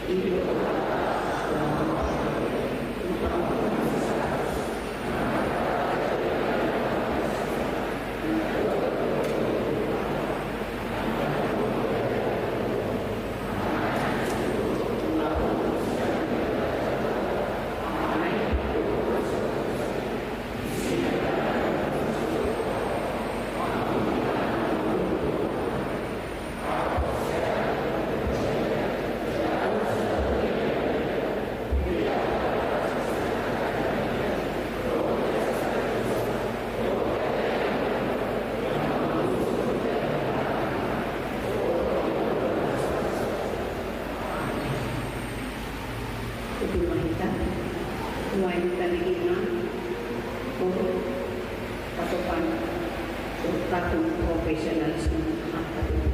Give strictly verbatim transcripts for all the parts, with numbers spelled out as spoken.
Itulah kita. Mulai dari iman, untuk patokan, untuk takut profesionalisme, maka itu.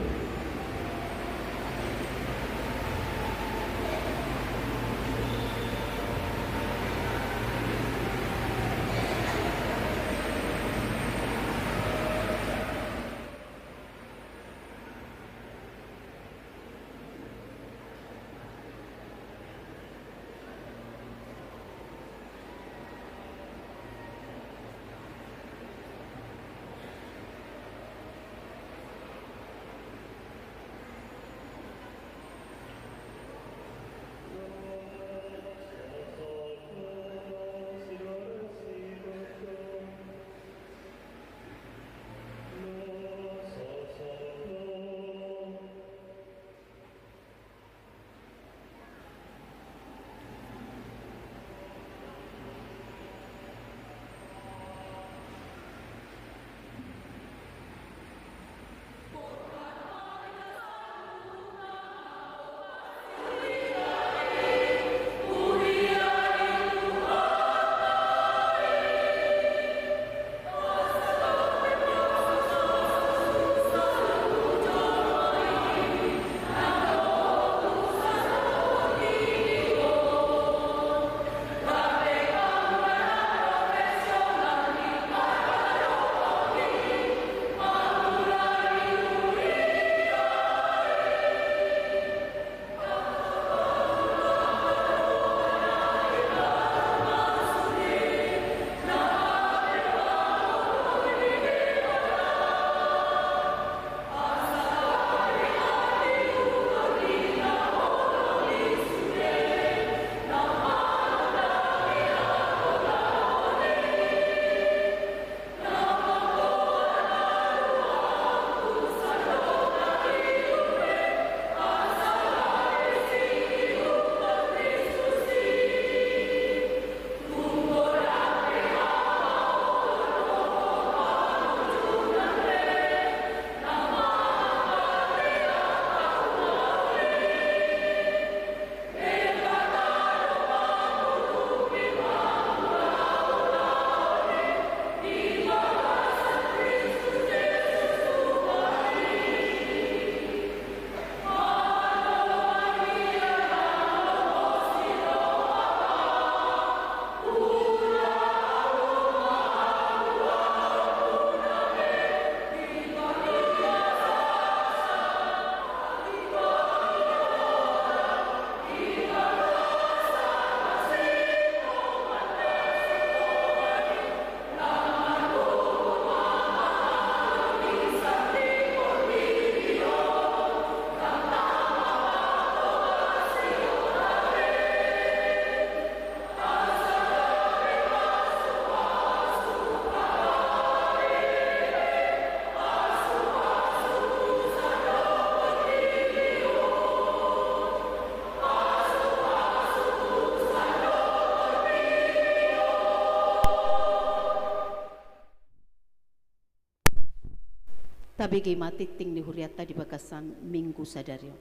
Tabege ma tingting ni hurianta di bagasan Minggu sadari on.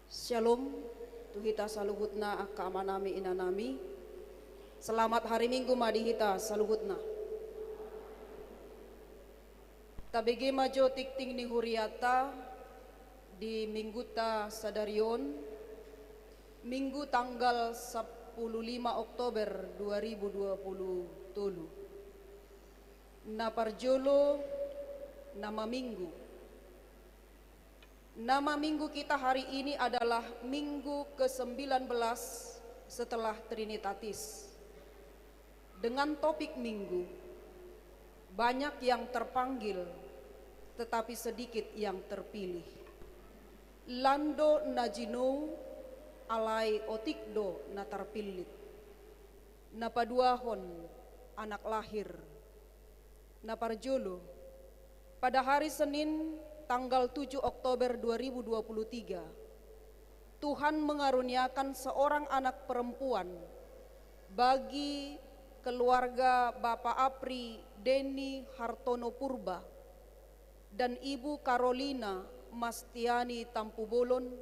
Syalom tu hita saluhutna, angka amanami, inanami. Selamat hari Minggu ma di hita saluhutna. Tabege ma jo tingting ni hurianta di Mingguta sadari on, Minggu tanggal sampulu lima Oktober dua ribu dua pulu tolu. Na parjolo, nama minggu. Nama minggu kita hari ini adalah minggu kesembilan belas setelah Trinitatis. Dengan topik minggu, banyak yang terpanggil, tetapi sedikit yang terpilih. Lan do na jinou, alai otik do na tarpillit. Na paduahon, anak lahir. Na parjolo, pada hari Senin, tanggal tujuh Oktober dua ribu dua puluh tiga, Tuhan mengaruniakan seorang anak perempuan bagi keluarga Bapak Apri Denny Hartono Purba dan Ibu Carolina Mastiani Tampubolon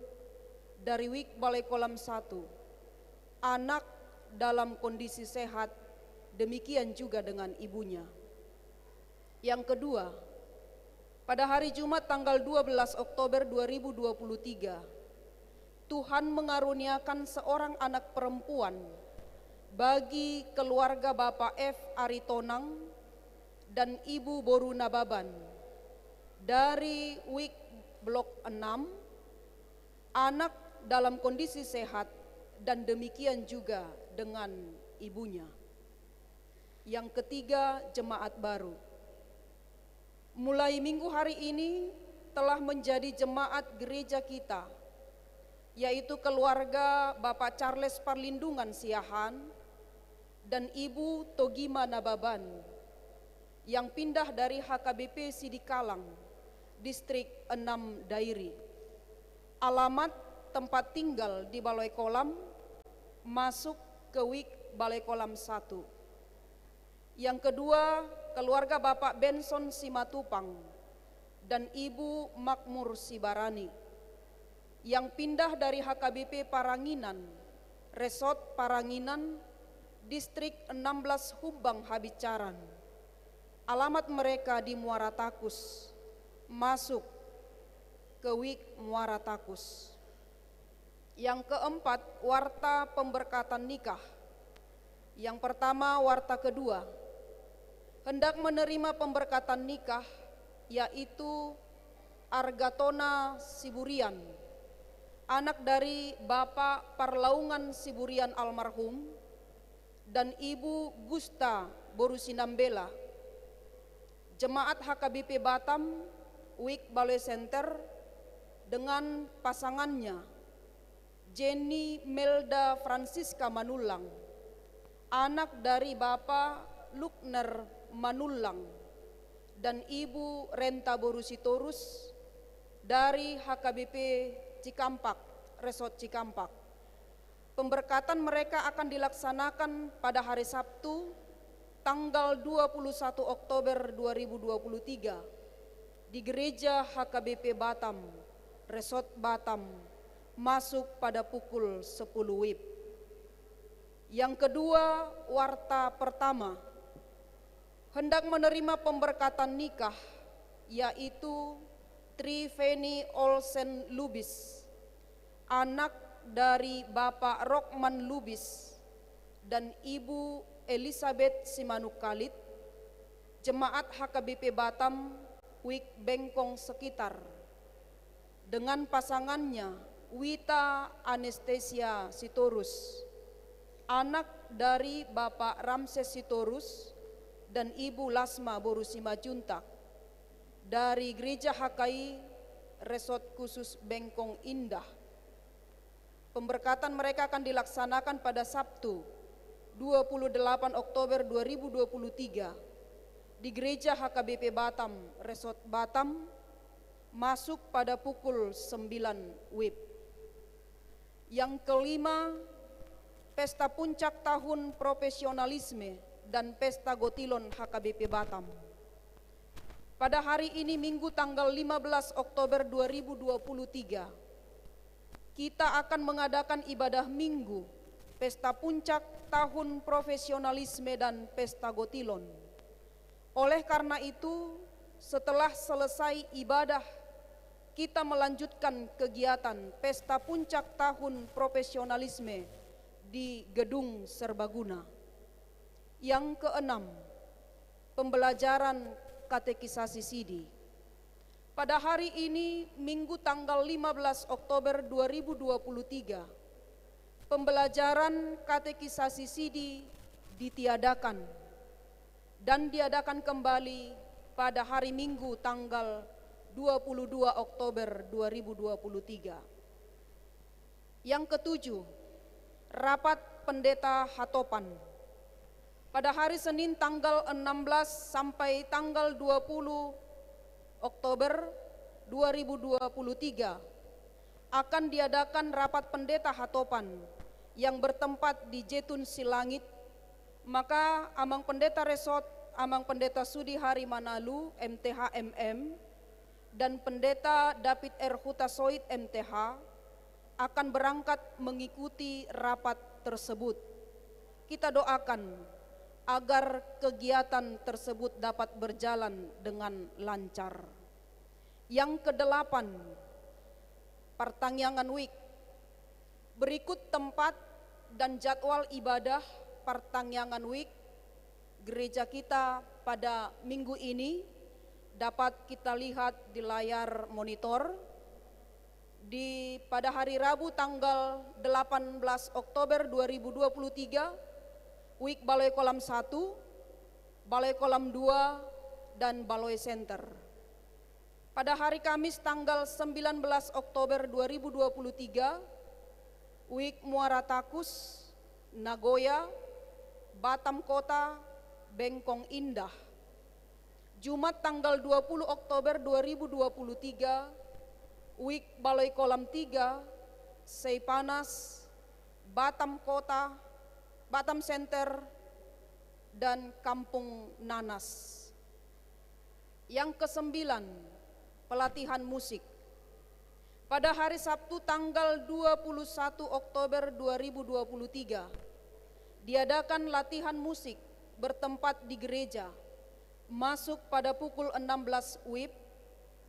dari Wik Balai Kolam satu. Anak dalam kondisi sehat, demikian juga dengan ibunya. Yang kedua, pada hari Jumat tanggal dua belas Oktober dua ribu dua puluh tiga, Tuhan mengaruniakan seorang anak perempuan bagi keluarga Bapak F Aritonang dan Ibu Boru Nababan dari Wik Blok enam, anak dalam kondisi sehat, dan demikian juga dengan ibunya. Yang ketiga, jemaat baru. Mulai minggu hari ini telah menjadi jemaat gereja kita, yaitu keluarga Bapak Charles Parlindungan Siahaan dan Ibu Togima Nababan, yang pindah dari H K B P Sidikalang, Distrik enam Dairi. Alamat tempat tinggal di Balai Kolam, masuk ke Wik Balai Kolam satu. Yang kedua, keluarga Bapak Benson Simatupang dan Ibu Makmur Sibarani, yang pindah dari H K B P Paranginan, Resort Paranginan, Distrik enam belas Humbang Habincaran. Alamat mereka di Muara Takus, masuk ke Wik Muara Takus. Yang keempat, warta pemberkatan nikah. Yang pertama, warta kedua. Hendak menerima pemberkatan nikah, yaitu Argatona Siburian, anak dari Bapak Parlaungan Siburian almarhum, dan Ibu Gusta boru Sinambela. Jemaat H K B P Batam, Wik Baloi Center, dengan pasangannya, Jenny Melda Francisca Manullang, anak dari Bapak Lukner Manullang dan Ibu Renta boru Sitorus, dari H K B P Cikampak, Resort Cikampak. Pemberkatan mereka akan dilaksanakan pada hari Sabtu, tanggal dua puluh satu Oktober dua ribu dua puluh tiga, di Gereja H K B P Batam, Resort Batam, masuk pada pukul sepuluh wib. Yang kedua, warta pertama, hendak menerima pemberkatan nikah, yaitu Triveni Olsen Lubis, anak dari Bapak Rokman Lubis dan Ibu Elizabeth Simanungkalit, jemaat H K B P Batam, Wik Bengkong sekitar, dengan pasangannya, Wita Anestesia Sitorus, anak dari Bapak Ramses Sitorus dan Ibu Lasma boru Simanjuntak, dari Gereja H K I Resort Khusus Bengkong Indah. Pemberkatan mereka akan dilaksanakan pada Sabtu, dua puluh delapan Oktober dua ribu dua puluh tiga, di Gereja H K B P Batam, Resort Batam, masuk pada pukul sembilan wib. Yang kelima, pesta puncak tahun profesionalisme dan pesta gotilon H K B P Batam. Pada hari ini, Minggu tanggal lima belas Oktober dua ribu dua puluh tiga, kita akan mengadakan ibadah Minggu, pesta puncak tahun profesionalisme dan pesta gotilon. Oleh karena itu, setelah selesai ibadah kita melanjutkan kegiatan Pesta Puncak Tahun Profesionalisme di Gedung Serbaguna. Yang keenam, pembelajaran katekisasi sidi. Pada hari ini, Minggu tanggal lima belas Oktober dua ribu dua puluh tiga, pembelajaran katekisasi sidi ditiadakan dan diadakan kembali pada hari Minggu tanggal dua puluh dua Oktober dua ribu dua puluh tiga. Yang ketujuh, rapat pendeta hatopan. Pada hari Senin tanggal enam belas sampai tanggal dua puluh Oktober dua ribu dua puluh tiga akan diadakan rapat pendeta hatopan yang bertempat di Jetun Silangit. Maka Amang Pendeta Resort, Amang Pendeta Sudihari Manalu, M T H M M, dan Pendeta David R Hutasoit, M T H, akan berangkat mengikuti rapat tersebut. Kita doakan agar kegiatan tersebut dapat berjalan dengan lancar. Yang kedelapan, Partangiangan Week. Berikut tempat dan jadwal ibadah Partangiangan Week gereja kita pada minggu ini dapat kita lihat di layar monitor. Di, pada hari Rabu tanggal delapan belas Oktober dua ribu dua puluh tiga, Week Baloi Kolam satu, Baloi Kolam dua, dan Baloi Center. Pada hari Kamis tanggal sembilan belas Oktober dua ribu dua puluh tiga, Week Muara Takus, Nagoya, Batam Kota, Bengkong Indah. Jumat tanggal dua puluh Oktober dua ribu dua puluh tiga, Week Baloi Kolam tiga, Seipanas, Batam Kota, Batam Center, dan Kampung Nanas. Yang kesembilan, pelatihan musik. Pada hari Sabtu tanggal dua puluh satu Oktober dua ribu dua puluh tiga, diadakan latihan musik bertempat di gereja, masuk pada pukul enam belas W I B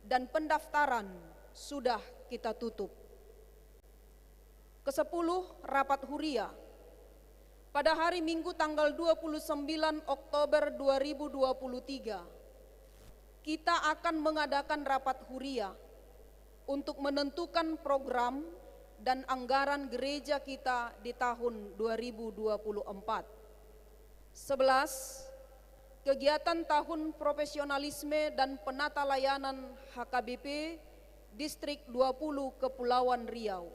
dan pendaftaran sudah kita tutup. Kesepuluh, rapat huria. Pada hari Minggu tanggal dua puluh sembilan Oktober dua ribu dua puluh tiga, kita akan mengadakan rapat huria untuk menentukan program dan anggaran gereja kita di tahun dua ribu dua puluh empat. Sebelas, kegiatan tahun profesionalisme dan penata layanan H K B P Distrik dua puluh Kepulauan Riau.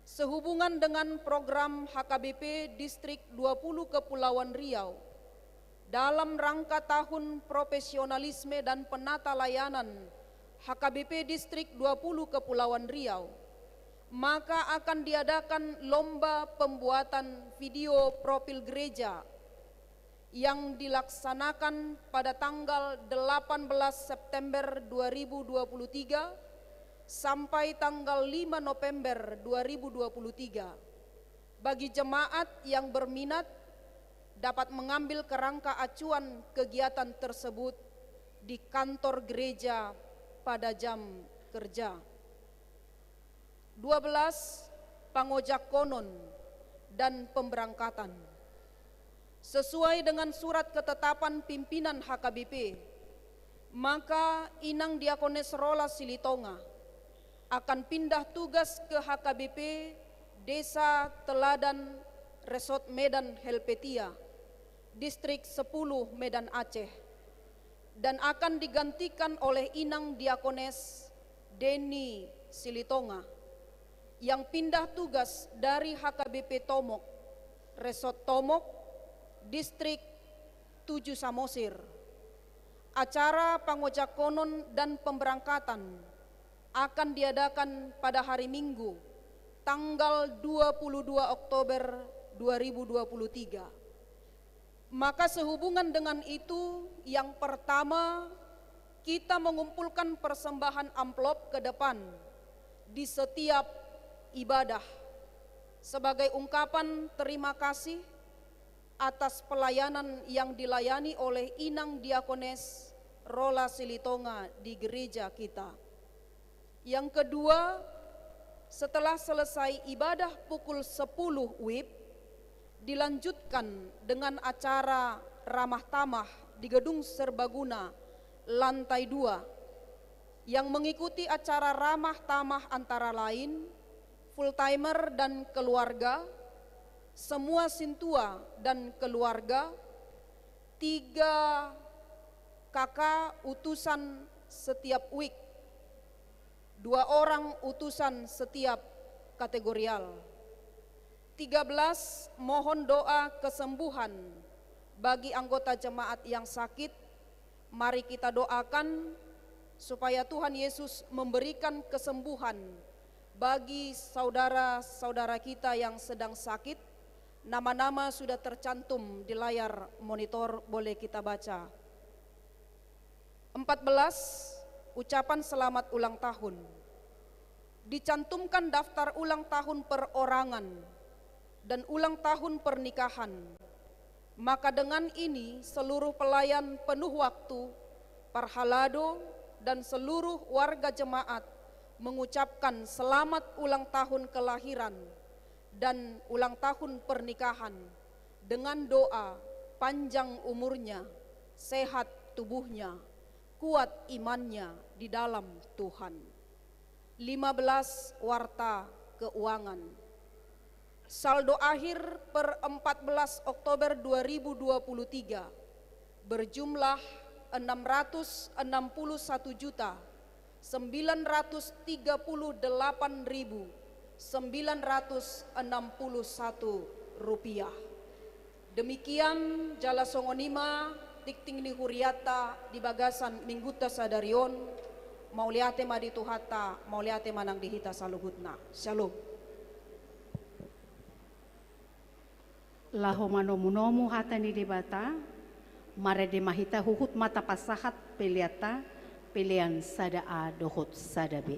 Sehubungan dengan program H K B P Distrik dua puluh Kepulauan Riau, dalam rangka tahun profesionalisme dan penata layanan H K B P Distrik dua puluh Kepulauan Riau, maka akan diadakan lomba pembuatan video profil gereja yang dilaksanakan pada tanggal delapan belas September dua ribu dua puluh tiga sampai tanggal lima November dua ribu dua puluh tiga. Bagi jemaat yang berminat, dapat mengambil kerangka acuan kegiatan tersebut di kantor gereja pada jam kerja. Dua belas, pangojakkonon dan pemberangkatan. Sesuai dengan surat ketetapan pimpinan H K B P, maka Inang Diakones Rola Silitonga akan pindah tugas ke H K B P Desa Teladan, Resort Medan Helvetia, Distrik sepuluh Medan Aceh, dan akan digantikan oleh Inang Diakones Deni Silitonga yang pindah tugas dari H K B P Tomok, Resort Tomok, Distrik tujuh Samosir. Acara pangojakkonon dan pemberangkatan akan diadakan pada hari Minggu, tanggal dua puluh dua Oktober dua ribu dua puluh tiga. Maka sehubungan dengan itu, yang pertama, kita mengumpulkan persembahan amplop ke depan di setiap ibadah sebagai ungkapan terima kasih atas pelayanan yang dilayani oleh Inang Diakones Rola Silitonga di gereja kita. Yang kedua, setelah selesai ibadah pukul sepuluh wib, dilanjutkan dengan acara ramah tamah di Gedung Serbaguna lantai dua. Yang mengikuti acara ramah tamah antara lain full timer dan keluarga, semua sintua dan keluarga, tiga K K utusan setiap wik, dua orang utusan setiap kategorial. Tiga belas, mohon doa kesembuhan bagi anggota jemaat yang sakit. Mari kita doakan supaya Tuhan Yesus memberikan kesembuhan bagi saudara-saudara kita yang sedang sakit. Nama-nama sudah tercantum di layar monitor, boleh kita baca. Empat belas, ucapan selamat ulang tahun. Dicantumkan daftar ulang tahun perorangan dan ulang tahun pernikahan. Maka dengan ini seluruh pelayan penuh waktu, parhalado, dan seluruh warga jemaat mengucapkan selamat ulang tahun kelahiran dan ulang tahun pernikahan dengan doa panjang umurnya, sehat tubuhnya, kuat imannya di dalam Tuhan. Lima belas, warta keuangan. Saldo akhir per empat belas Oktober dua ribu dua puluh tiga berjumlah enam ratus enam puluh satu juta sembilan ratus tiga puluh delapan ribu sembilan ratus enam puluh satu rupiah. Demikian jala songon i ma tingting ni hurianta di bagasan minggunta sadari on. Mauliate ma di Tuhanta, mauliate ma nang di hita saluhutna. Syalom. Laho manomunomu hata ni Debata, marende ma hita huhut ma tapasahat peleanta, pelean sada A dohot sada B.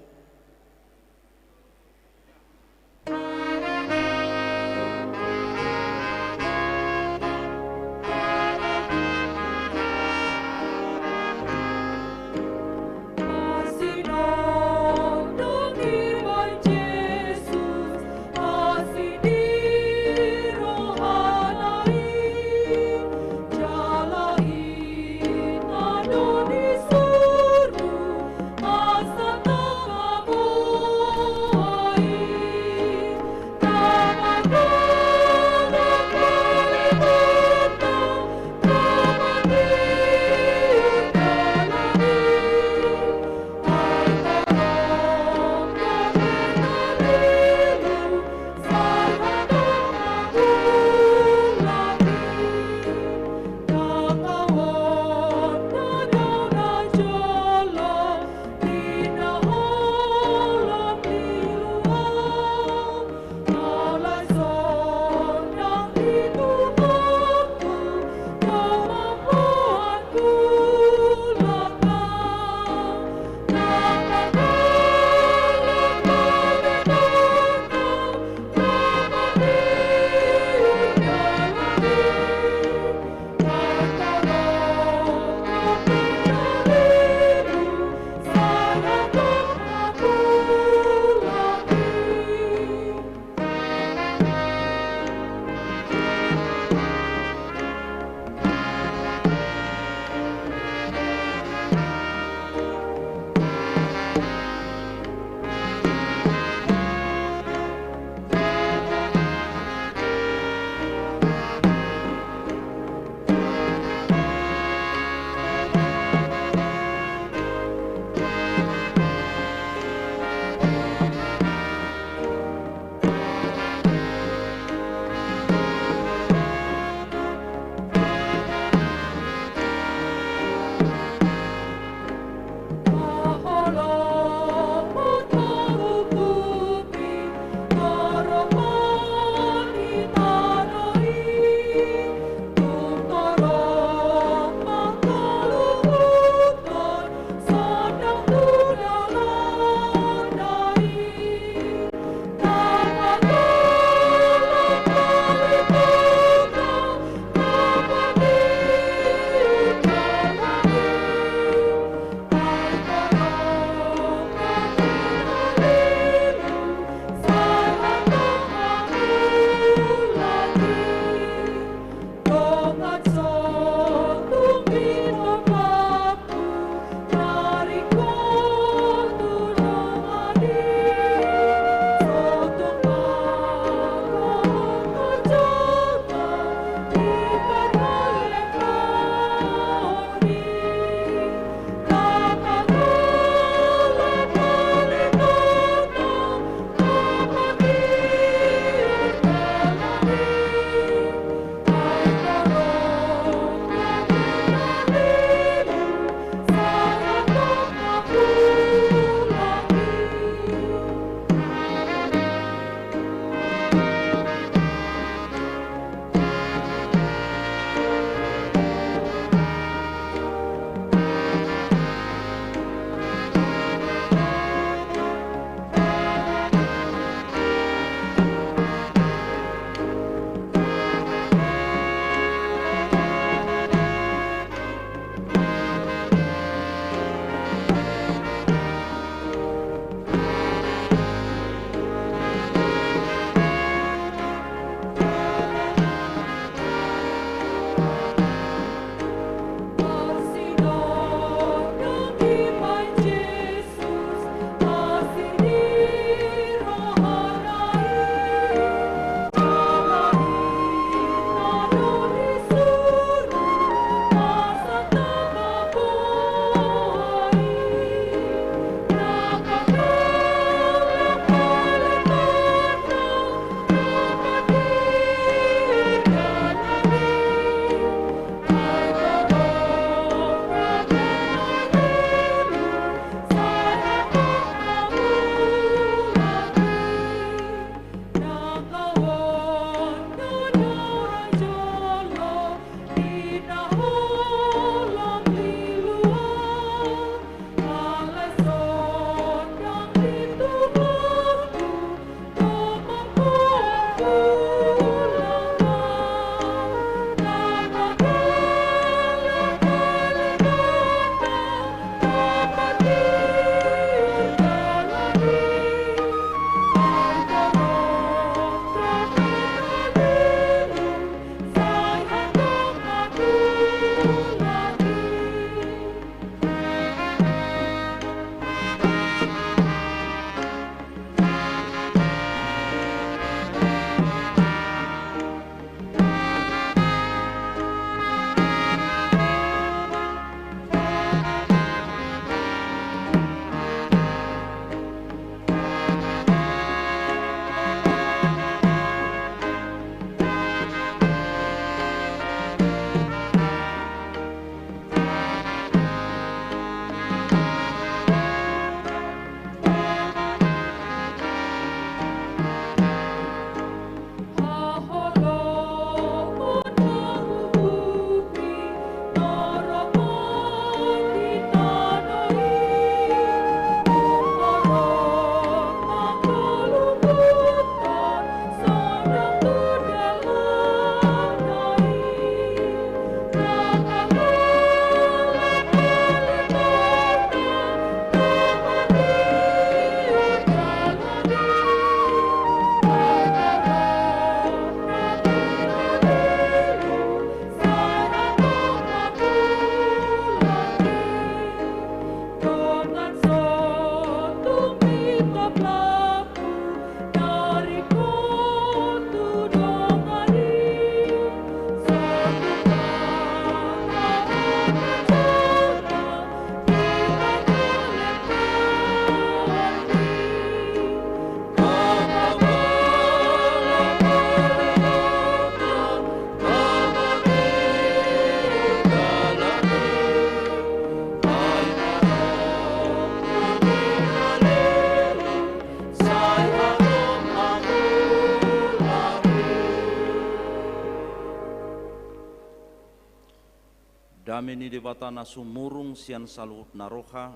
Dame ni Debata na sumurung sian saluhutna roha,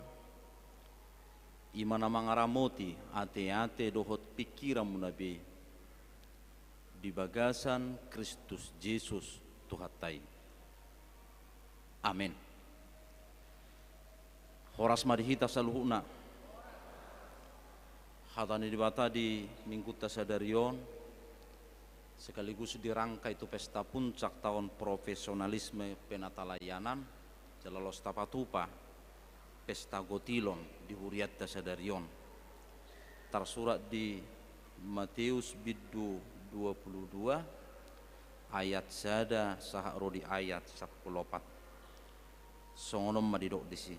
i ma na mangaramoti ateate dohot pingkiranmuna be di bagasan Kristus Jesus Tuhanta i. Amen. Horas ma di hita saluhutna. Hata ni Debata di minggunta sadari on, sekaligus di rangka i tu pesta puncak taon profesionalisme penatalayanan, jala laos tapatupa pesta gotilon di hurianta sadari on. Tarsurat di Mateus bindu dua pulu dua, ayat sada sahat ro di ayat sampulu opat. Songon on ma didok disi.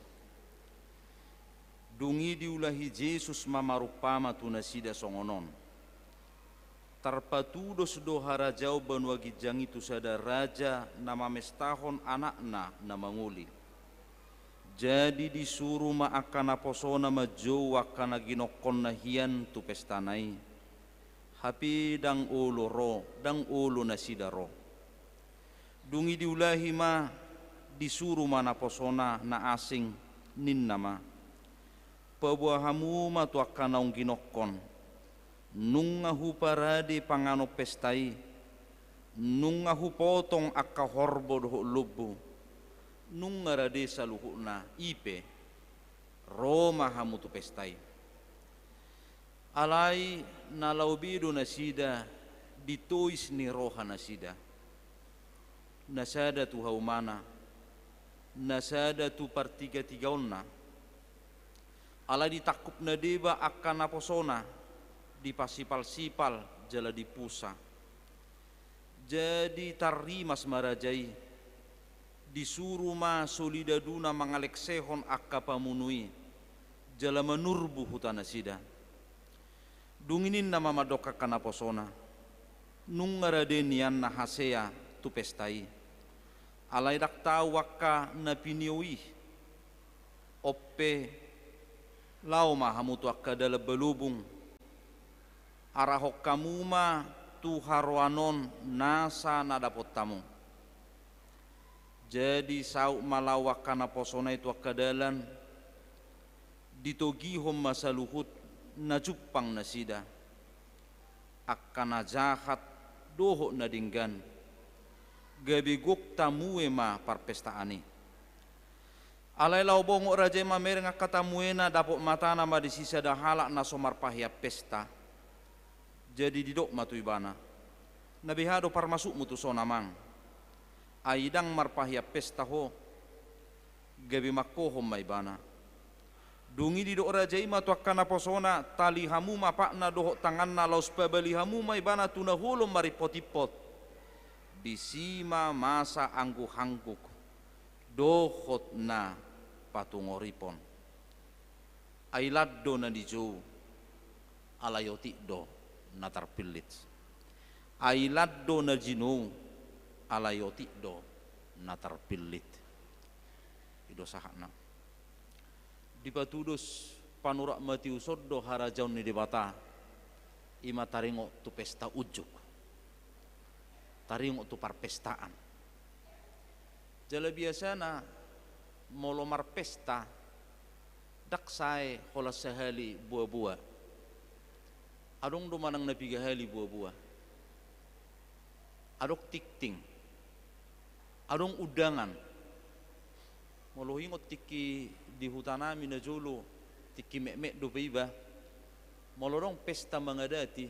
Dung i diulahi Jesus ma marumpama tu nasida songon on. Tarpatudos do harajaon banua ginjang i tu sada raja na mamestahon anakna na mangoli. Jadi disuru ma angka naposona manjou angka na ginongkonna hian tu pestana i. Hape ndang olo ro, ndang olo nasida ro. Dung i diulahi ma, disuru ma naposona na asing, ninna ma: Paboa hamu ma tu angka naung ginongkon. Nunga huparade panganon pesta i, nunga hupotong angka horbo dohot lombu, nunga rade saluhutna, i pe, ro ma hamu tu pesta i. Alai na laho be do nasida di tois ni rohanasida. Na sada tu haumana, na sada tu partigatigaonna. Alai ditangkup na deba angka naposona, dipasipalsipal jala dipusa. Jadi tarrimas ma raja i, disuru ma solidaduna mangalengsehon angka pamunu i, jala manurbu hutanasida. Dung i ninna ma mandok angka naposona: Nunga rade nian na hasea tu pesta i. Alai ndang tau angka na pinio i. On pe, laho ma hamu tu angka dalan balobung. Arahon hamu ma tu haroan on nasa na dapot hamu. Jadi saut ma laho angka naposona i tu angka dalan, ditogihon ma saluhut na jumpang nasida. Angka na jahat dohot na denggan, gabe gok tamue ma parpestaan i. Alai laho bongot raja i mamereng angka tamuena, dapot matana ma disi sada halak na so marpahean pesta. Jadi didok ma tu ibana: Na beha do parmasukmu tuson, amang? Ai ndang marpahean pesta ho. Gabe mangkohon ma ibana. Dung i didok raja i ma tu angka naposona: Tali hamu ma patna dohot tanganna, laos pabali hamu ma ibana tu na holom marimpot-impot. Disi ma masa angguk-angguk dohot na patungoripon. Ai lan do na nijou, alai otik do na tarpillit. Ai lan do na jinou, alai otik do na tarpillit. I do sahatna. Dipatudos panurat Mateus on do harajaon ni Debata, i ma taringot tu pesta unjuk. Taringot tu parpestaan. Jala biasana molo marpesta, ndang sae holan sahali boa-boa. Adong do manang na piga hali boa-boa. Adong tingting. Adong undangan. Molo huingot tingki di hutanami najolo, tingki metmet dope iba. Molo adong pesta mangadati,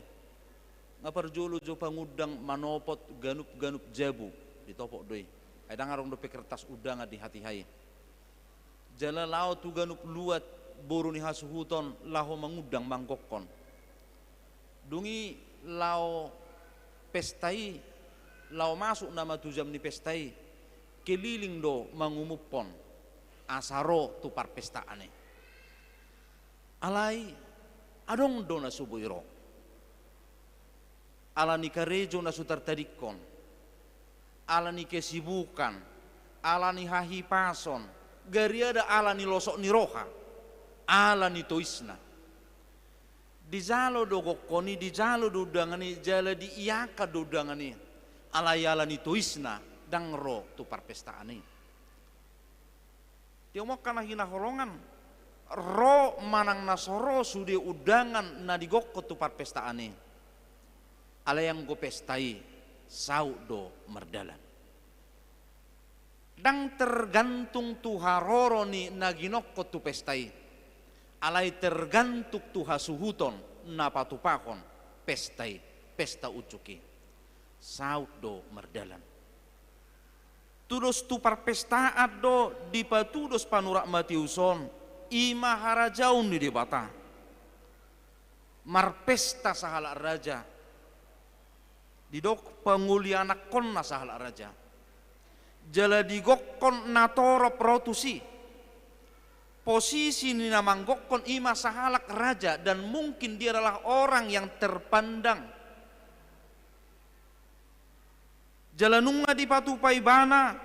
nga parjolo jo pangundang manopot ganup-ganup jabu, ditopot do i. Ai ndang adong dope kertas undangan di hatiha i. Jala laho tu ganup luat boru ni hasuhuton laho mangundang, manggokkon. Dung i laho pesta i, laho masuk nama tu jam ni pesta i, keliling do mangumuphon asa ro tu parpestaan i. Alai adong do na so boi ro. Ala ni karejo na so tartadingkon, ala ni kesibukan, ala ni hahipason, gariada ala ni losok ni roha, ala ni toisna. Dijalo do gokkon i, dijalo do undangan i, jala diiangkat do undangan i. Alai ala ni toisna ndang ro tu parpestaan i. Di hamu angka na hinaholongan, ro manang na so ro sude undangan na digokkon tu parpestaan i, alai anggo pesta i saut do mardalan. Ndang tergantung tu haroro ni na ginokkon tu pesta i, alai tergantung tu hasuhuton na patupahon pesta i, pesta unjuk i. Saut do mardalan. Tudos tu parpestaan do dipatudos panurat Mateus on, i ma harajaon ni Debata. Marpesta sahalak raja, didok pangoli anakkonna sahalak raja. Jala digokkon natorop ro tusi. Posisi ni na manggokkon i ma sahalak raja, dan mungkin dia adalah orang yang terpandang. Jala nunga dipatupa ibana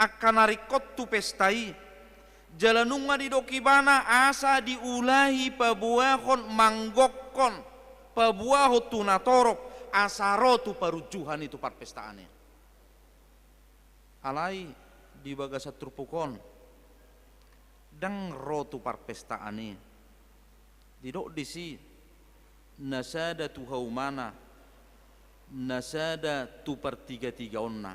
angka na ringkot tu pesta i. Jala nunga didok ibana asa diulahi paboahon manggokkon, paboahon tu natorop, asa ro tu parunjuhan i, tu parpestaan i. Alai di bagasan turpuk on, ndang ro tu parpestaan i. Didok disi, na sada tu haumana, na sada tu partigatigaonna.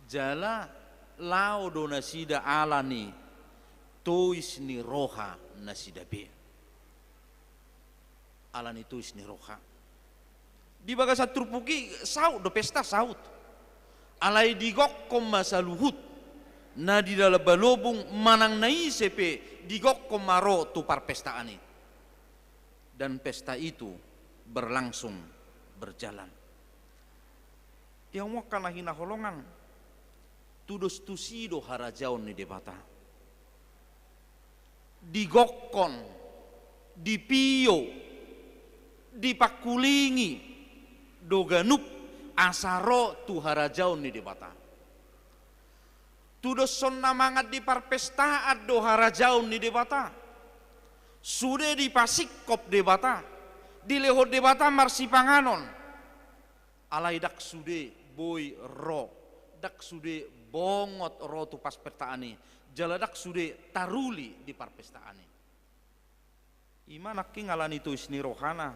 Jala laho do nasida ala ni tois ni roha nasida be. Ala ni tois ni roha. Di bagasan turpuk i saut do pesta, saut. Alai digokkon ma saluhut na di dalam balobung manang na ise pe, digokkon ma ro tu parpestaan i. Dan pesta itu berlangsung, berjalan. Di hamu angka na hinaholongan, tudos tusi do harajaon ni Debata. Digokkon, dipio, dipangkulingi do ganup asa ro tu harajaon ni Debata. Tudoshon na mangan di parpestaan do harajaon ni Debata. Sude dipasingkop Debata, dilehon Debata marsipanganon. Alai ndang sude boi ro, ndang sude bongot ro tu parpestaan i, jala ndang sude taruli di parpestaan i. I ma nangkin ala ni tois ni rohana,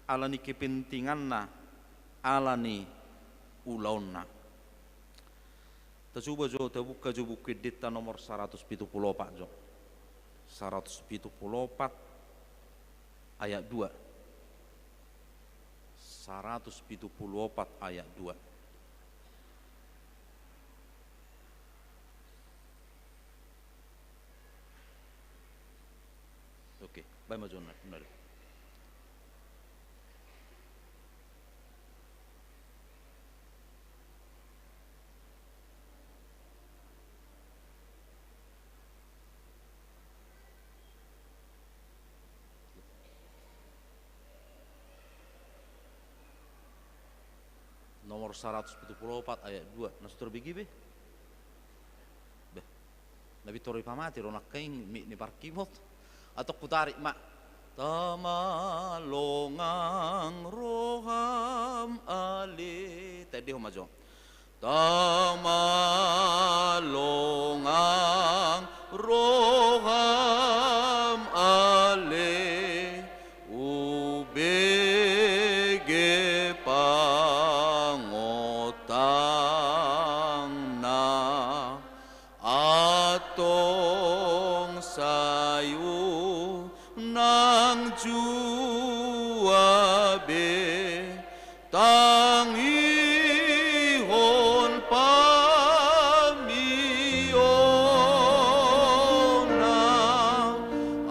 ala ni kepentinganna, ala ni ulaonna. Tacoba jo, tabuka jo Buku Endenta nomor saratus pitu pulu opat jo. Saratus pitu pulu opat ayat dua. Saratus pitu pulu opat ayat dua. Oke, baen ma jo na, na. Nomor saratus pitu pulu opat ayat dua. Na so tarbege be? Beh. Na pintor dipamate do nangkin mik ni parkibot. Atau hutarik ma. Tama longang roham ale. Tadi ho ma jo. Tama longang roham ale, hubege pangotangna, antong sai unang jua be tangihon pamiona,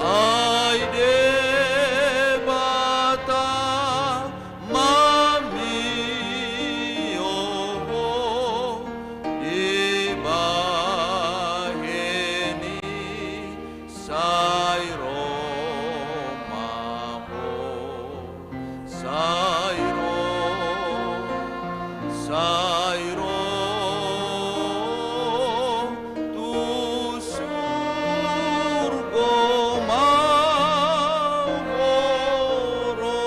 ai Debata mamio ho dibahen i. Sai ro ma ho, sai ro, sai ro tu surgo ma ho ro.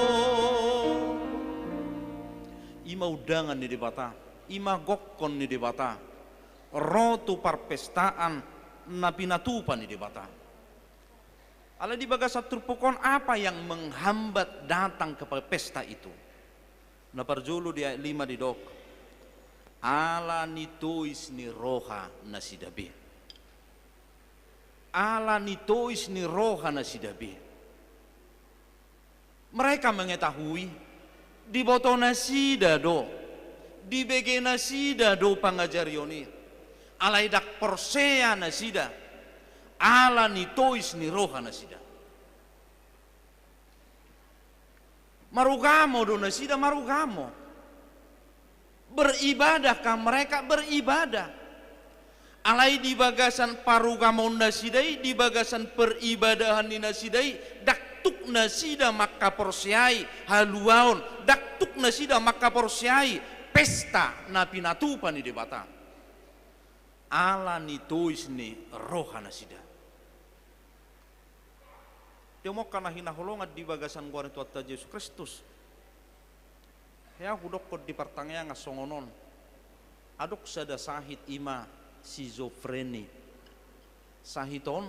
I ma undangan ni Debata, i ma gokkon ni Debata. Ro tu parpestaan, na pinatupa ni Debata. Alai di bagasan turpuk on, apa yang menghambat datang ke pesta itu? Na parjolo di ayat lima didok, ala ni tois ni roha nasida be. Ala ni tois ni roha nasida be. Mereka mengetahui, diboto nasida do, dibege nasida do pangajarion i. Alai ndang porsea nasida, ala ni tois ni roha nasida. Marugamo do nasida, marugamo. Beribadahkah mereka? Beribadah. Alai di bagasan parugamon nasida i, di bagasan peribadahan ni nasida i, ndang tuk nasida mangkaporseai haluaon, ndang tuk nasida mangkaporseai pesta na pinatupa ni Debata. Ala ni tois ni roha nasida. Di hamu angka na hinaholongan di bagasan goar ni Tuhanta Jesus Kristus. Hea hudokkon di partangiangan songon on. Adong sada sahit, i ma si Zofreni. Sahit on,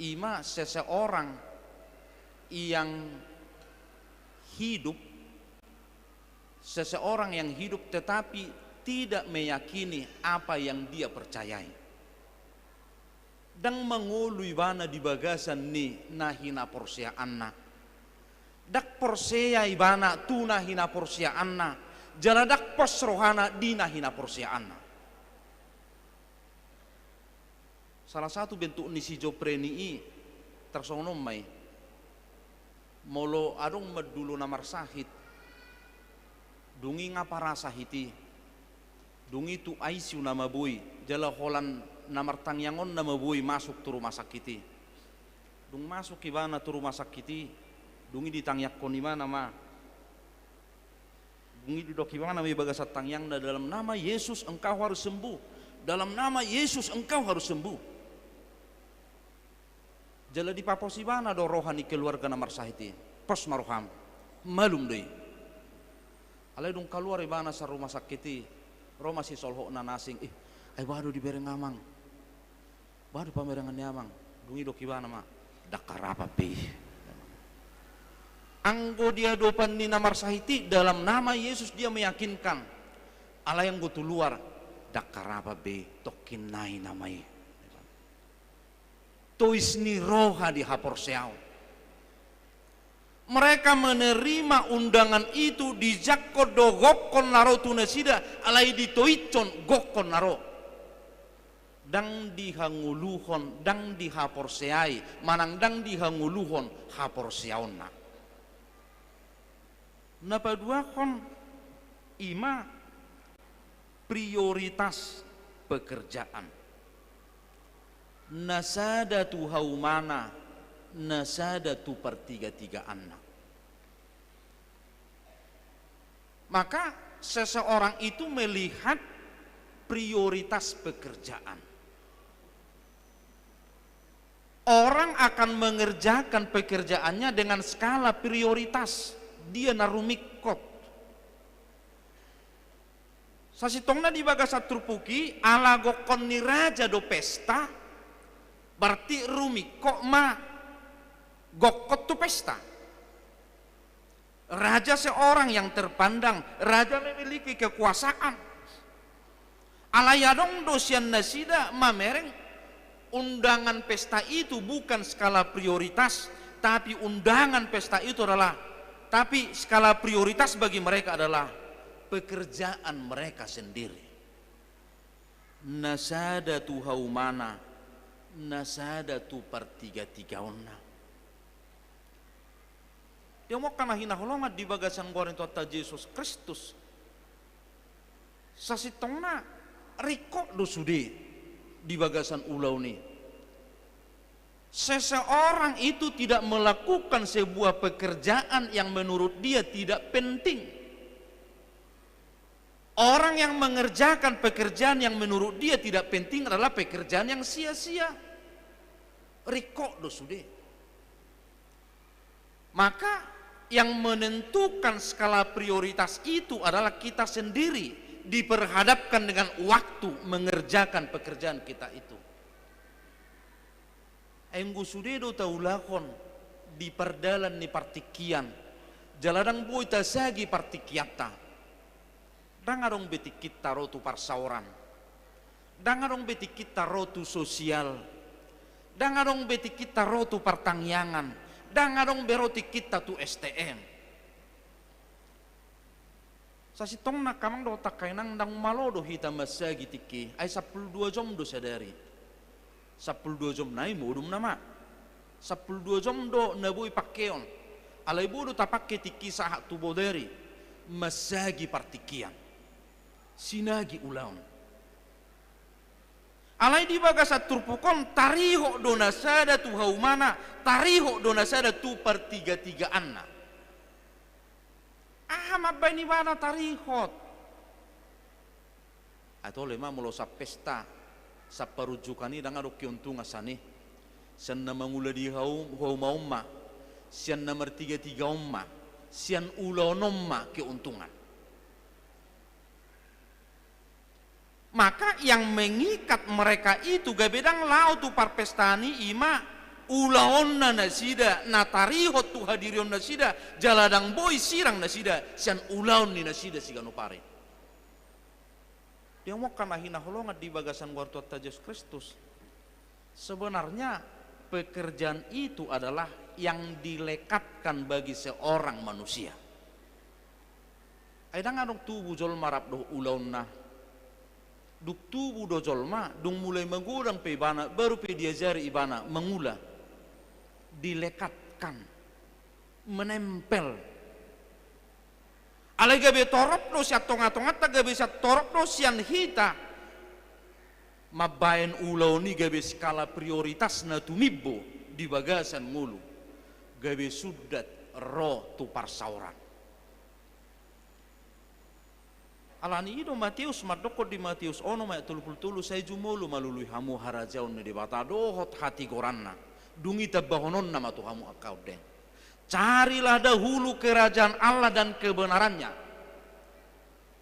i ma seseorang yang hidup, seseorang yang hidup tetapi tidak meyakini apa yang dia percayai. Ndang mangolu ibana di bagasan ni na hinaporseaanna. Ndang porsea ibana tu na hinaporseaanna. Jala ndang pos rohana di na hinaporseaanna. Salah satu bentuk ni si Zofreni i tarsongon on ma i. Molo adong mandulo na marsahit, dung i nga parasahit i, dung i tu I C U nama boi, jala holan na martangiang on nama boi masuk tu rumah sakit i. Dung masuk ibana tu rumah sakit i, dung i ditangiangkon ibana ma. Dung i didok ibana ma i bagasan tangiangna, dalam nama Yesus engkau harus sembuh. Dalam nama Yesus engkau harus sembuh. Jala dipapos ibana do roha ni keluarga na marsahit i. Pos ma roham. Malum do i. Alai dung kaluar ibana sian rumah sakit i, ro ma sisolhotna na asing, "Ih, ai boha do dibereng amang? Boha do pamerengan ni amang?" Dung i didok ibana ma, "Ndang harapan be i." Anggo di adopan ni na marsahit i, dalam nama Yesus dia meyakinkan. Alai anggo tu luar, "Ndang harapan be i, tongkin nai nama i." Tois ni roha di haporseaon. Mereka menerima undangan itu, dijangkon do gokkon na ro tu nasida, alai ditoishon gokkon na ro. Ndang dihangoluhon, ndang dihaporseai, manang ndang dihangoluhon haporseaonna. Na paduahon, i ma prioritas pekerjaan. Na sada tu haumana, na sada tu partigatigaanna. Maka seseorang itu melihat prioritas pekerjaan. Orang akan mengerjakan pekerjaannya dengan skala prioritas. Dia na rumingkot. Sasintongna di bagasan turpuk i, ala gokkon ni raja do pesta, berarti rumingkot ma gokkon tu pesta. Raja seorang yang terpandang, raja memiliki kekuasaan. Alai adong do sian nasida mamereng undangan pesta itu bukan skala prioritas, tapi undangan pesta itu adalah, tapi skala prioritas bagi mereka adalah pekerjaan mereka sendiri. Na sada tu haumana, na sada tu partigatigaonna. Di hamu angka na hinaholongan di bagasan goar ni Tuhanta Jesus Kristus. Sasintongna ringkot do sude di bagasan ulaon i. Seseorang itu tidak melakukan sebuah pekerjaan yang menurut dia tidak penting. Orang yang mengerjakan pekerjaan yang menurut dia tidak penting adalah pekerjaan yang sia-sia. Ringkot do sude. Maka yang menentukan skala prioritas itu adalah kita sendiri diperhadapkan dengan waktu mengerjakan pekerjaan kita itu. Anggo sude do taulahon di pardalan ni partingkian, jala ndang boi tasagi partingkianta. Ndang adong be tingkinta ro tu parsaoran. Ndang adong be tingkinta ro tu sosial. Ndang adong be tingkinta ro tu partangiangan. Ndang adong be ro tingkinta tu S T M. Sasintongna angka amang dohot angka inang, ndang malo do hita mansagi tingki, ai sampulu dua jom do sadari. Sampulu dua jom nai modom nama. Sampulu dua jom do na boi pangkeon. Alai boi do tapangke tingki sahat tu bodari. Mansagi partingkian. Sinagi ulaon. Alai di bagasan turpuk on, tarihot do na sada tu haumana, tarihot do na sada tu partigatigaanna. Aha mambaen ibana tarihot? Atau lema molo sappesta, sapparunjukan i ndang adong keuntungan sani. Sian na mangula di hau-, hauma on ma, sian na martigatiga on ma, sian ulaon on ma keuntungan. Maka yang mengikat mereka itu gabe ndang lao tu parpestaan i, ima ulaonna nasida, na tarihot tu hadirion nasida, jala ndang boi sirang nasida sian ulaon ni nasida siganup ari. Dia mokka na hinaholongan di bagasan goar Tuhanta Jesus Kristus. Sebenarnya pekerjaan itu adalah yang dilekatkan bagi seorang manusia. Ai ndang adong tubu jolma rap dohot ulaonna. Dung tubu do jolma, dung mulai magodang pe ibana, baru pe diajari ibana mangula. Dilekatkan, menempel. Alai gabe torop do sian tonga-tonganta, gabe sian torop do sian hita. Mambaen ulaon i gabe skala prioritas na tumimbo di bagasan ngolu. Gabe sundat ro tu parsaoran. Alani i do Mateus mandokkon di Mateus onom ayat tolu pulu tolu, sai jumolo ma lului hamu harajaon ni Debata dohot hatigoranna. Dung i tambahononna ma tu hamu angka ondeng. Carilah dahulu kerajaan Allah dan kebenarannya.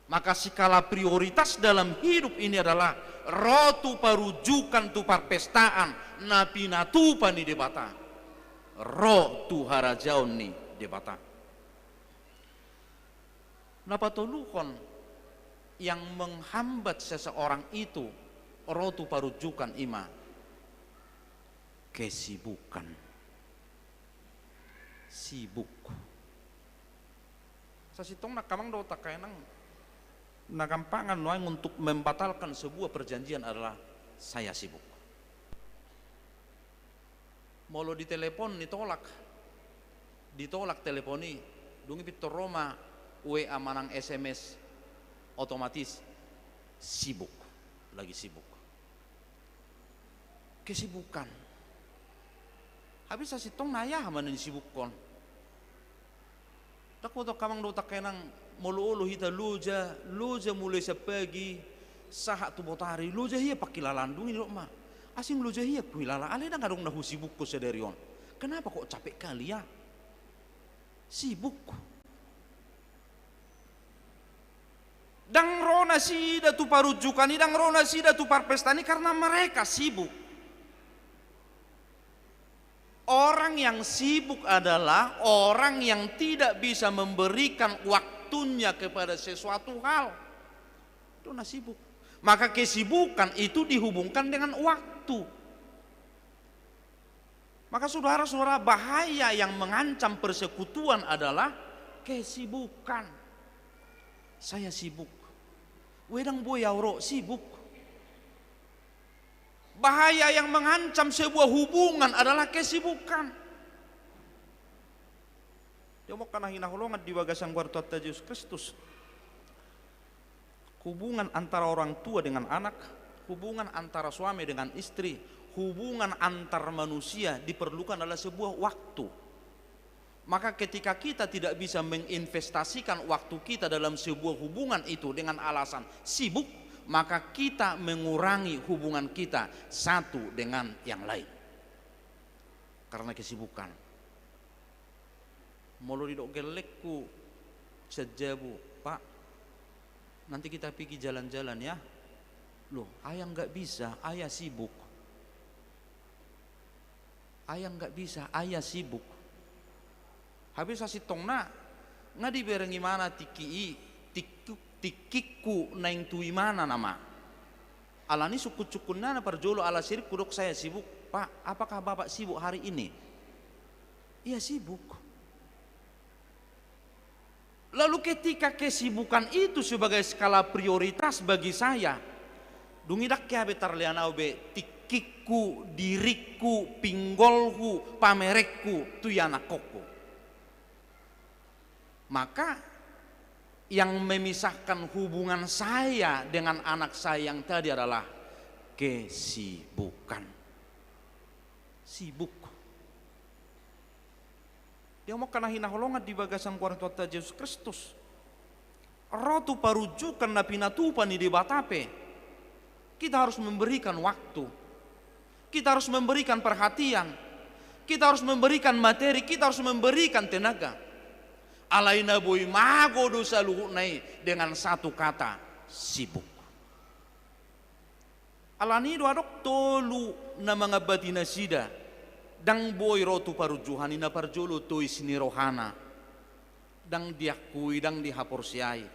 Maka skala prioritas dalam hidup ini adalah ro tu parunjukan, tu parpestaan na pinatupa ni Debata. Ro tu harajaon ni Debata. Na patoluhon, yang menghambat seseorang itu ro tu parunjukan, ima kesibukan. Sibuk. Sasintongna angka amang dohot angka inang, na gampangan nuaeng untuk membatalkan sebuah perjanjian adalah saya sibuk. Molo ditelepon, ditolak, ditolak telepon i, dung i pintor ro ma W A manang S M S, otomatis sibuk, lagi sibuk. Kesibukan. Habis sasintongna ai aha ma na nisibukkon? Ndang huboto angka amang dohot angka inang, molo olo hita loja, loja mulai sian pagi sahat tu botari, loja hian pangkilalaan, dung i didok ma, asing loja hian huhilala, alai ndang adong na husibukkon sadari on. Kenapa kok capek kali ya? Sibuk. Ndang ro nasida tu parunjukan i, ndang ro nasida tu parpestaan i karena mereka sibuk. Orang yang sibuk adalah orang yang tidak bisa memberikan waktunya kepada sesuatu hal. Itu na sibuk. Maka kesibukan itu dihubungkan dengan waktu. Maka saudara-saudara, bahaya yang mengancam persekutuan adalah kesibukan. Saya sibuk. We, ndang boi au ro, sibuk. Bahaya yang mengancam sebuah hubungan adalah kesibukan. Dia mokka na hinaholongan di bagasan goar Tuhanta Jesus Kristus. Hubungan antara orang tua dengan anak, hubungan antara suami dengan istri, hubungan antar manusia diperlukan adalah sebuah waktu. Maka ketika kita tidak bisa menginvestasikan waktu kita dalam sebuah hubungan itu dengan alasan sibuk, maka kita mengurangi hubungan kita satu dengan yang lain. Karena kesibukan. Molo didok gellengku sian jabu, "Pak, nanti kita pigi jalan-jalan ya." Loh, ayah nggak bisa, ayah sibuk. Ai nga bisa, ai sibuk. Hape sasintongna, nga dibereng imana tingki i, tingki-, tingkingku naeng tu imana nama. Alani sungkun-sungkunna na parjolo ala sirik hudok saya sibuk. "Pak, apakah Bapak sibuk hari ini?" Ia sibuk. Lalu ketika kesibukan itu sebagai skala prioritas bagi saya, dung i ndang hea be tarlean au be tingkingku, diringku, pinggolhu, pamerengku, tu ianakhonhu. Maka yang memisahkan hubungan saya dengan anak saya yang tadi adalah kesibukan. Sibuk. Di hamu angka na hinaholongan di bagasan goar ni Tuhanta Jesus Kristus, ro tu parunjukan na pinatupa ni Debata pe, kita harus memberikan waktu, kita harus memberikan perhatian, kita harus memberikan materi, kita harus memberikan tenaga. Alai na boi mago do saluhutna i dengan satu kata, sibuk. Alani do adong tolu na mangambati nasida, ndang boi ro tu parunjukan i. Na parjolo tois ni rohana, ndang diakui, ndang dihaporseai.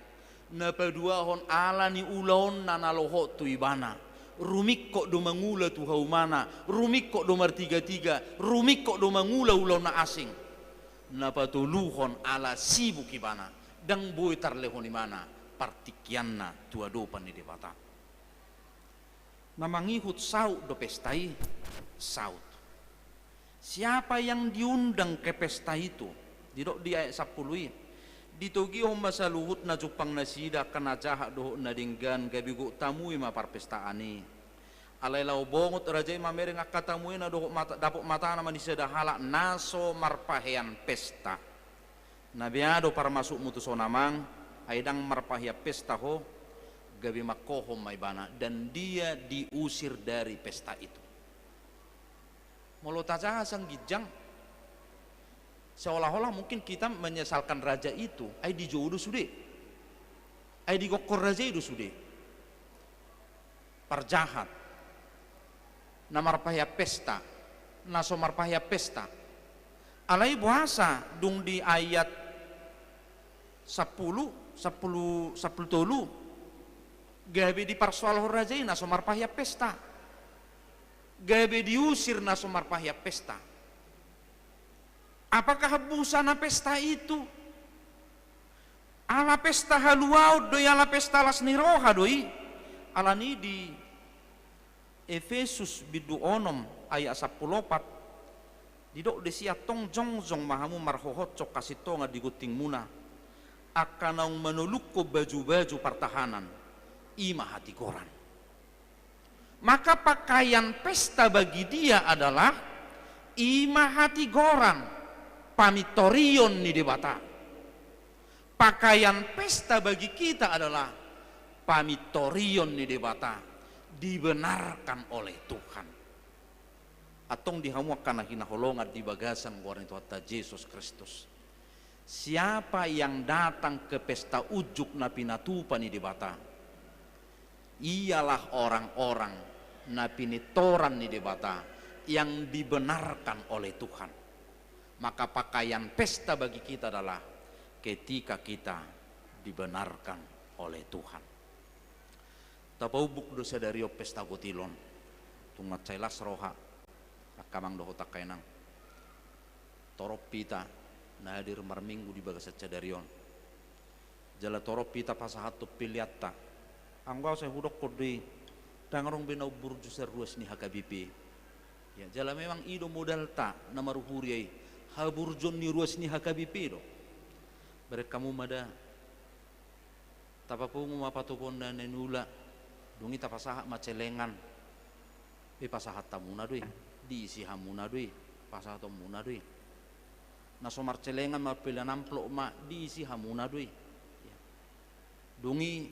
Na paduahon ala ni ulaonna na lohot tu ibana, rumingkot do mangula tu haumana, rumingkot do martigatiga, rumingkot do mangula ulaon na asing. Na patoluhon ala sibuk ibana, ndang boi tarlehon ibana partingkianna tu adopan ni Debata. Na mangihut saut do pesta i, saut. Siapa yang diundang ke pesta itu? Didok di ayat sampulu i, ditogihon ma saluhut na jumpang nasida, angka na jahat dohot na denggan, gabe gok tamui ma parpestaan i. Alai laho bongot raja i mamereng angka tamu i na dohot mata, dapot matana ma di sada halak na so marpahean pesta. Na bea do parmasukmu tuson amang, ai ndang marpahean pesta ho, gabe mangkohom ma ibana, dan dia diusir dari pesta itu. Molo tajaha sian ginjang, seolah-olah mungkin kita menyesalkan raja itu, ai dijou do sude. Ai digokhon raja i do sude. Parjahat, na marpahean pesta, na so marpahean pesta. Alai boasa dung di ayat sampulu, sampulu, sampulu tolu, gabe diparsoalhon raja i na so marpahean pesta, gabe diusir na so marpahean pesta? Apakah busana pesta itu? Ala pesta haluaon do i, ala pesta las ni roha do i. Alani di Efesus bindu onom ayat sampulu opat, didok disi, antong jongjong ma hamu marhohothon hasintongan di gontingmuna, angka naung manolukhon baju-baju partahanan, i ma hatigoran. Maka pakaian pesta bagi dia adalah i ma hatigoran, pamintorion ni Debata. Pakaian pesta bagi kita adalah pamintorion ni Debata, dibenarkan oleh Tuhan. Antong di hamu angka na hinaholongan di bagasan goar ni Tuhanta Jesus Kristus. Siapa yang datang ke pesta unjuk na pinatupa ni Debata, ialah orang-orang na pinitoran ni Debata, yang dibenarkan oleh Tuhan. Maka pakaian pesta bagi kita adalah ketika kita dibenarkan oleh Tuhan. Tapaumbuk do sadari on pesta gotilon. Tung mansai las roha, angka amang dohot angka inang. Torop hita na hadir marminggu di bagasan sadari on. Jala torop hita pasahathon peleanta. Anggo au sai hudokkon do i, ndang adong be na umburju sian ruas ni H K B P. Ya, jala memang i do modalta na maruhuri i, haburjuon ni ruas ni H K B P do. Bereng hamu ma da. Tapapungu ma patupaon na niula, dung i tapasahat ma celengan. Be pasahat hamuna do i, diisi hamuna do i, pasahatonmuna do i. Na so marcelengan marpelean amplop ma, diisi hamuna do i. Ya. Dung i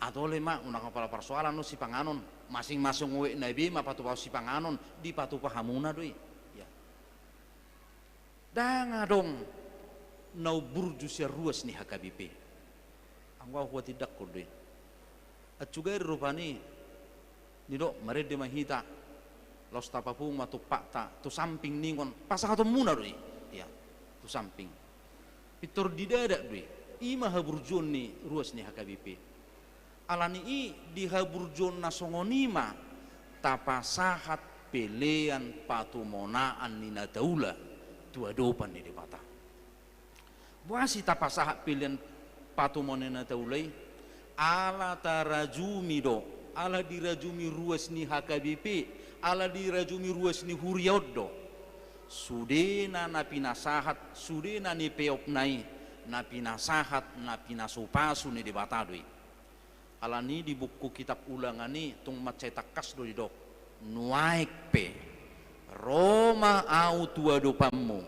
atole ma, unang pala parsoalan do sipanganon, masing-masing oek na be ma patupahon sipanganon, dipatupa hamuna do i. Ya. Ndang adong na umburju sian ruas ni H K B P. Anggo au huhatindangkon do i. Ancugai rupani, nidok marende ma hita. Laos tapapungu ma tumpakta tu samping ningon, pasahatonmuna do i. Ia, tu samping. Pintor didadak do i. I ma haburjuon ni ruas ni H K B P. Alani i di haburjuon na songon i ma tapasahat pelean patumonaan ni na taula tu adopan ni Debata. Boasa i tapasahat pelean patumonaan ni na taula i? Ala tarajumi do, ala dirajumi ruas ni H K B P, ala dirajumi ruas ni huria on do. Sudena na pinasahat, sudena na nipeopna i, na pinasahat, na pinasupasu ni Debata do i. Alani di buku kitab Ulangan i tung mansai tangkas do didok, nuaeng pe, ro ma ahu tu adopanmu,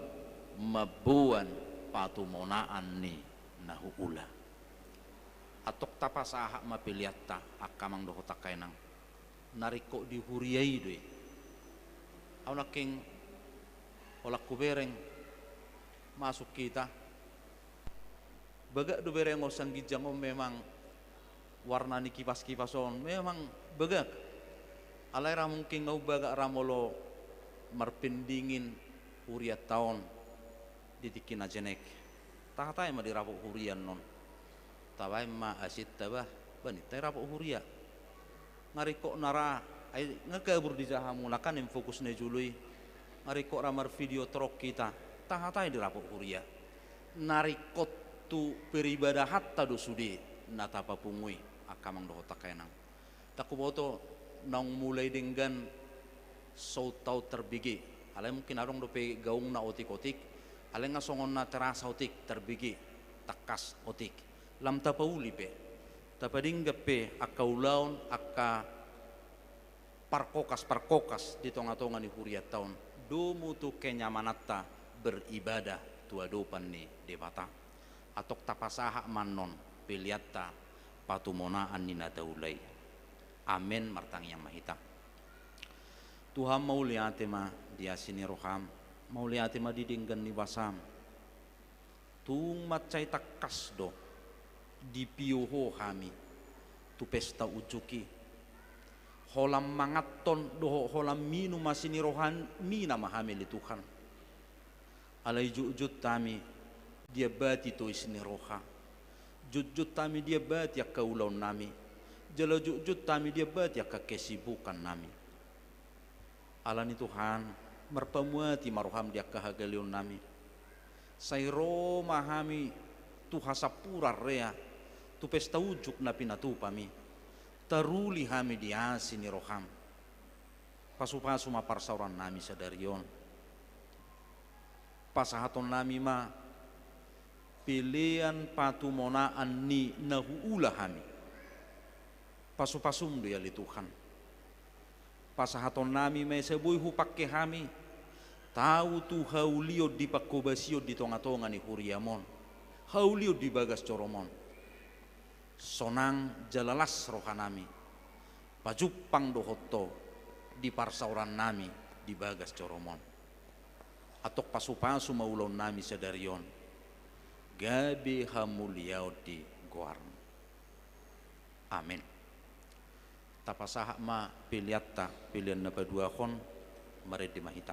mamboan patumonaan ni na huula. Antong tapasahat ma peleanta, angka amang dohot angka inang. Na ringkot di huria i do i. Ahu nangkin, holan hubereng, masuk hita. Bagak do bereng on sian ginjang on memang warna ni kipas-kipas on, memang bagak. Alai ra mungkin ahu bagak ra molo marpendingin hurianta on di tingki na jenek. Tahatai ma dirapot huria annon. Tabaen ma asinta bah, baen ninta i rapot huria. Nga ringkot na ra, ai nga gabur di jaha muna kan, naeng fokus na i jolo i. Nga ringkot ra marvideo torop hita, tahatai dirapot huria. Na ringkot tu peribadahanta do sude na tapapungu i, angka amang dohot angka inang. Ndang huboto naung mulai denggan sohut-sohut terbege. Alai mungkin adong dope gaungna otik-otik. Alai nga songon na terasa otik terbege, tangkas otik. Lam tapauli pe, tapadenggan pe angka ulaon, angka parkokas-parkokas di tonga-tonga ni hurianta on, domu tu kenyamananta beribadah tu adopan ni Debata. Antong tapasahat ma annon peleanta patumonaan ni na taula i. Amen. Martangiang ma hita. Tuhan, mauliate ma di asi ni roham, mauliate ma di denggan ni basam. Tung mansai tangkas do dipio Ho hami tu pesta unjuk i. Holan manganhon dohot holan minum asi ni rohami nama hami ale Tuhan. Alai jotjot hami diambati tois ni roha. Jotjot hami diambati angka ulaonnami. Jala jotjot hami diambati angka kesibukannami. Alani Tuhan, marpamuati ma roham di angka hagaleonnami. Sai ro ma hami tu hasampuran rea, tu pesta unjuk na pinatupam i. Taruli hami di asi ni roham. Pasupasu ma parsaorannami sadari on. Pasahatonnami ma pelean patumonaan ni na huula hami. Pasupasum do i ale Tuhan. Pasahatonnami ma asa boi hupangke hami tau tu haulion di panghobasion di tonga-tonga ni huriam on, haulion di bagas jorom on. Sonang jala las rohanami pajumpang dohot Ho di parsaorannami di bagas jorom on. Antong pasupasu ma ulaonnami sadari on, gabe hamuliaon di goarmu. Amen. Tapasahat ma peleanta, pelean na paduahon, marende ma hita.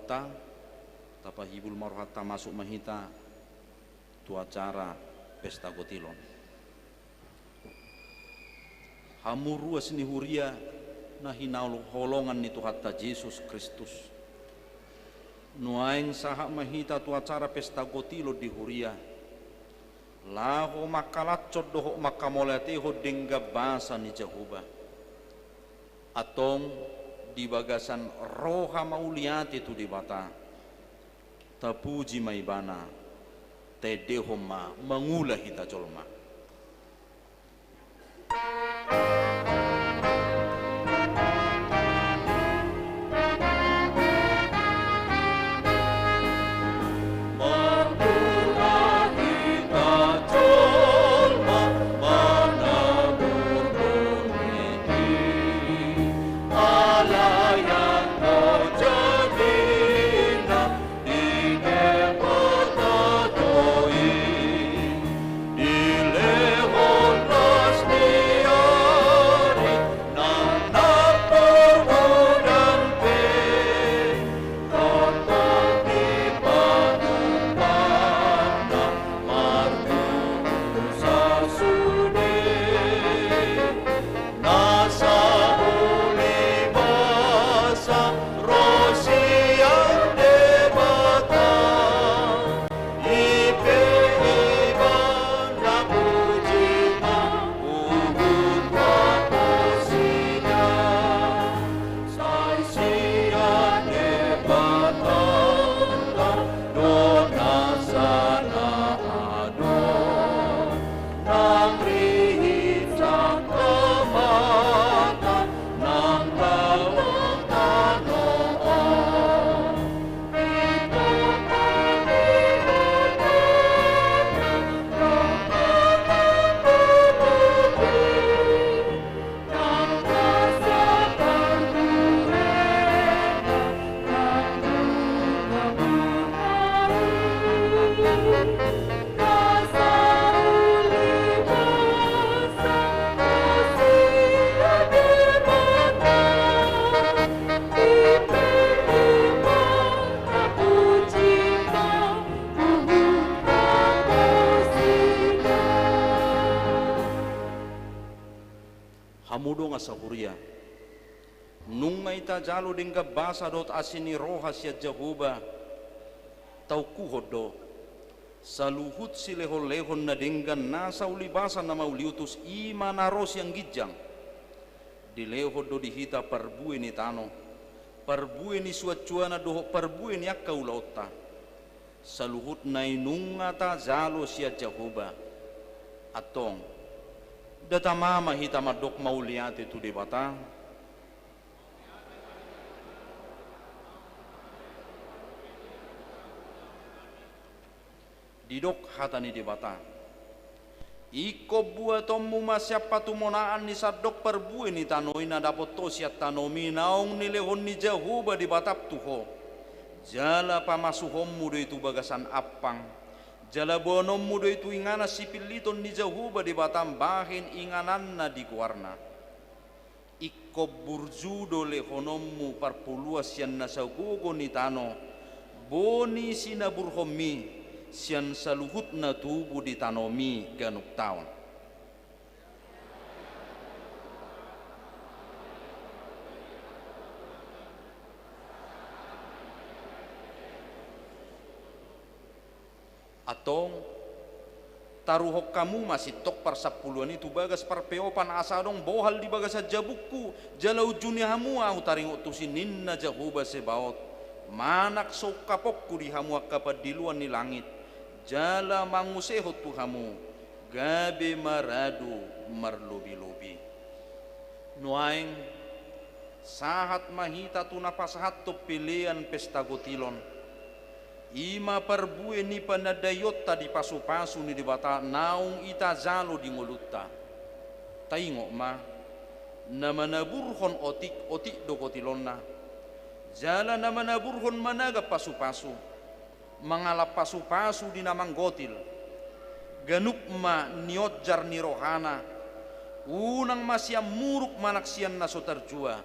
Ta, tapahibul ma rohanta, masuk ma hita tu acara pesta gotilon. Hamu ruas ni huria na hinaholongan ni Tuhanta Jesus Kristus. Nuaeng sahat ma hita tu acara pesta gotilon di huria. Laho mangkalashon dohot mangkamauliatehon denggan basa ni Jahowa. Antong di bagasan roha mauliate tu Debata, tapuji ma Ibana, taendehon ma mangula hita jolma. Hamu dongan sahuria, nunga ita jalo denggan basa dohot asi ni roha sian Jahowa, taungkuhon do, saluhut silehonlehon na denggan, nasa ulibasa na mauliutus, i ma na ro sian ginjang. Dilehon do di hita parbue ni tano, parbue ni suansuanan dohot parbue ni angka ulaonta. Saluhutna i nunga tajalo sian Jahowa. Antong, nda tama ma hita mandok mauliate tu Debata? Didok hata ni Debata: Ingkon buatonmu ma sian patumonaan ni sandok parbue ni tano i na dapot ho sian tanomi naung nilehon ni Jahowa Debatam tu ho. Jala pamasuhonmu do i tu bagasan ampang, jala boanonmu do i tu inganan sipilliton ni Jahowa Debatam bahen ingananna di goarna. Ingkon burju do lehononmu parpuluan sian nasa gogo ni tano, boni sinaburhonmi sian saluhutna tubu di tanomi ganup taon. Antong, taruhon hamu ma sintong parsampuluan i tu bagas parpeopan, asa adong bohal di bagasan jabungku, jala unjuni hamu ahu taringot tusi, ninna Jahowa Sebaot, manang so ungkaponku di hamu angka pandiloan ni langit, jala mangusehon tu hamu, gabe maradu marlobilobi. Nuaeng, sahat ma hita tu na pasahathon pelean pesta gotilon. I ma parbue ni panandaionta di pasupasu ni Debata naung ita jalo di ngolunta. Taingot ma, na manaburhon otik, otik do gotilonna. Jala na manaburhon managan pasupasu, mangalap pasupasu di na manggotil. Ganup ma nionjar ni rohana, unang ma sian muruk manang sian na so tarjua.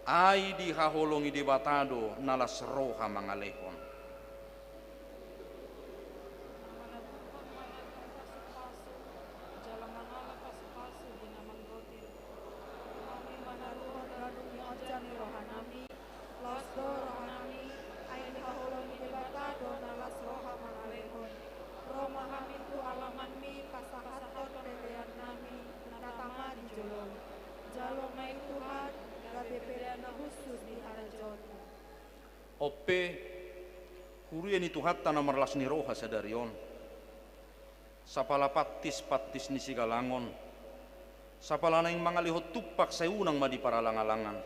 Ai dihaholongi Debata do na las roha mangalehon. Las do rohanami, ai dihaholongi Debata do na las roha mangalehon. Ro ma hami tu alamanmi pasahathon peleannami na tama di jolo. Jalo ma i Tuhan, gabe pelean na hushus di harajaonmu. On pe, huria ni Tuhanta na marlas ni roha sadari on. Sapala pantis, pantis ni sigalangon. Sapala naeng mangalehon tumpak sai unang ma di paralangalangan.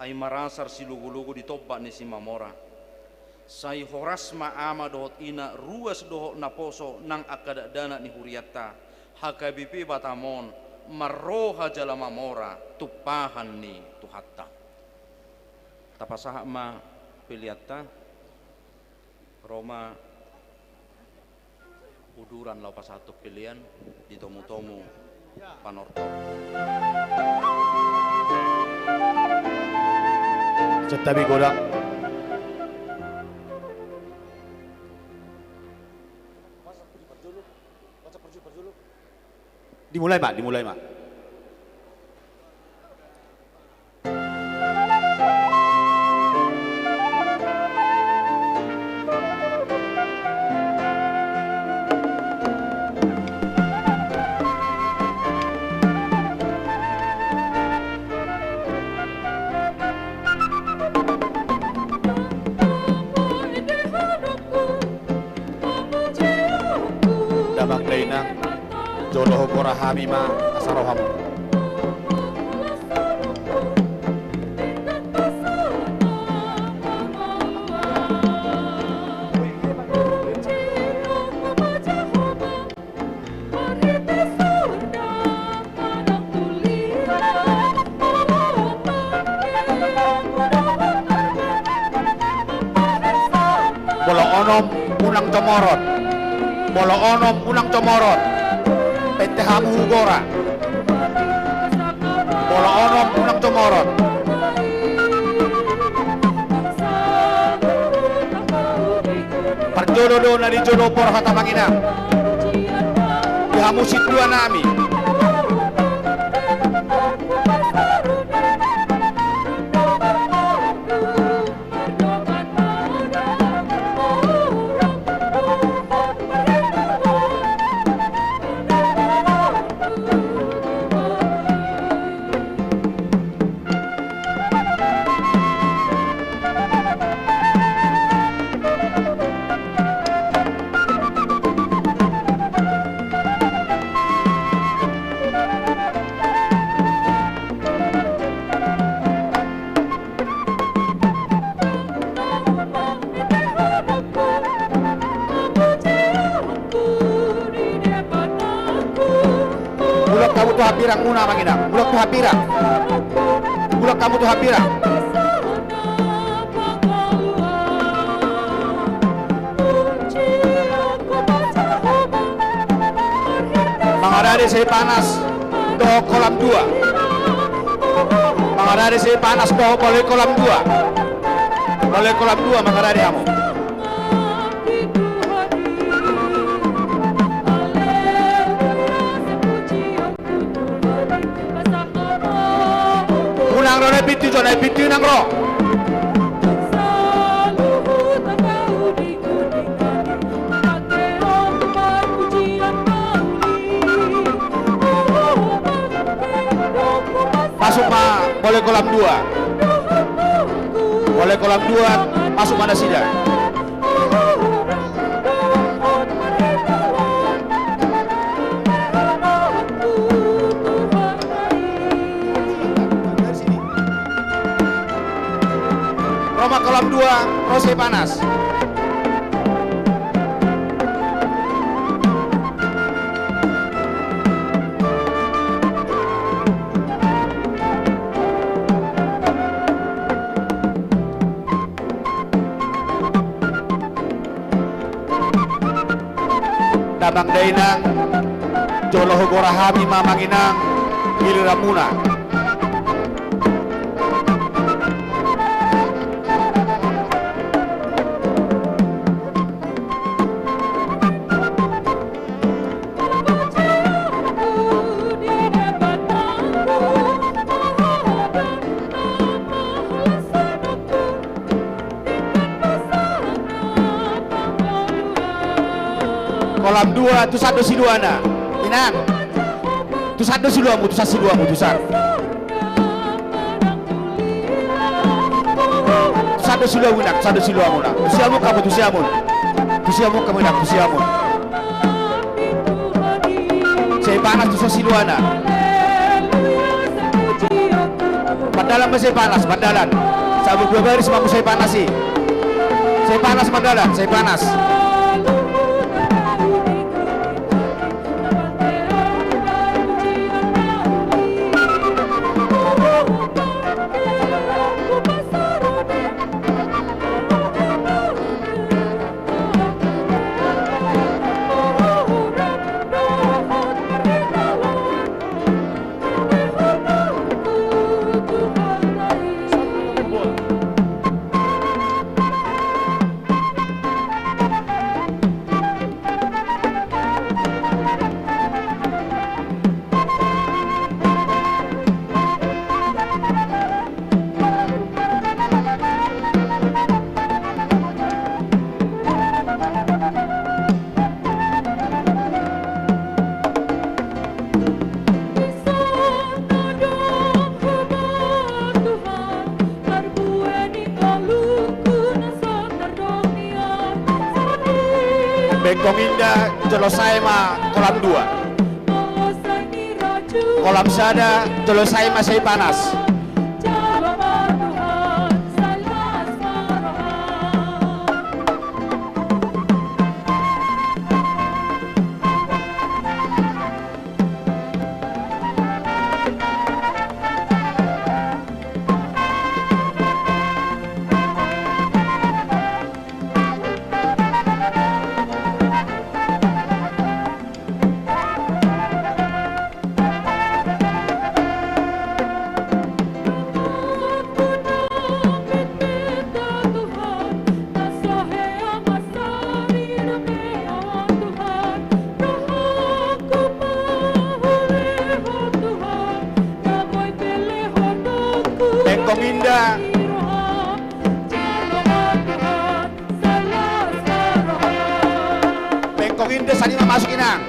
Ai marasar silogo-logo di tombak ni Simamora. Sai horas ma ama dohot ina, ruas dohot naposo nang angka dakdanak ni hurianta, H K B P Batam on, marroha jala mamora tumpahan ni Tuhanta. Tapasahat ma peleanta. Ro ma uduran laho pasahathon pelean di tomutomu panortor. Santabi godang. Dimulai ma, dimulai ma. Damang dainang, jolo hugora hami ma asa ro hamu. Molo onom unang comorot. Molo onom unang comorot. Pente hamu hugora. Molo onom unang comorot. Parjolo do na di jolo borhat, amang inang. Di hamu sintua nami. Mulak hamu tu hambirangmuna, amang inang. Mulak tu hambirang. Mulak hamu tu hambirang. Mangarade Sipanas dohot Kolam Dua. Mangarade Sipanas dohot Baloi Kolam Dua. Baloi Kolam Dua, mangarade hamu. Unang ro na pintu jo, na pintu unang ro. Masuk ma Baloi Kolam Dua. Baloi Kolam Dua, masuk ma nasida. Ro ma Kolam Dua, ro Sipanas. Damang dainang, jolo hugora hami ma, amang inang, giliranmuna. Kolam dua, tusan do siluana. Inang. Tusan do siluamu, tusan siluamu, tusan. Tusan do siluamu, Inang, tusan do siluamu, Inang. Tu siamun hamu, tu siamun. Tu siamun hamu, Inang, tu siamun. Sai panas tusan siluana. Mardalan ma sai panas, mardalan. Sabun dua baris ma hamu sai panas i. Sai panas mardalan, sai panas. Bengkong Indah, jolo sae ma kolam dua. Kolam sada, jolo sae ma sai panas. Bengkong Indah. Bengkong Indah, sani ma masuk, Inang.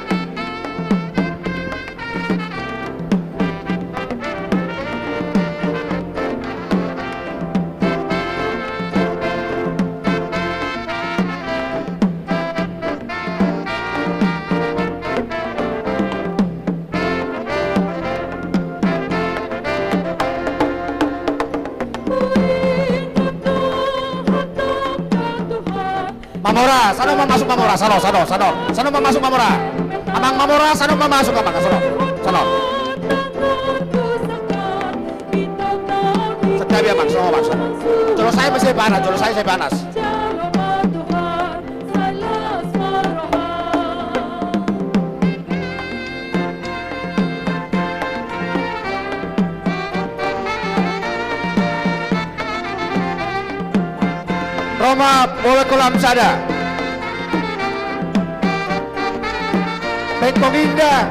Mamora, sano ma masuk Mamora, sano, sano, sano. Sano ma masuk Mamora. Amang Mamora, sano ma masuk, Amang, sano. Sano. Santabi, Amang, sano, Amang, sano. Jolo sae ma sai panas, jolo sae sai panas. Ro ma, boi, kolam sada. Bengkong Indah.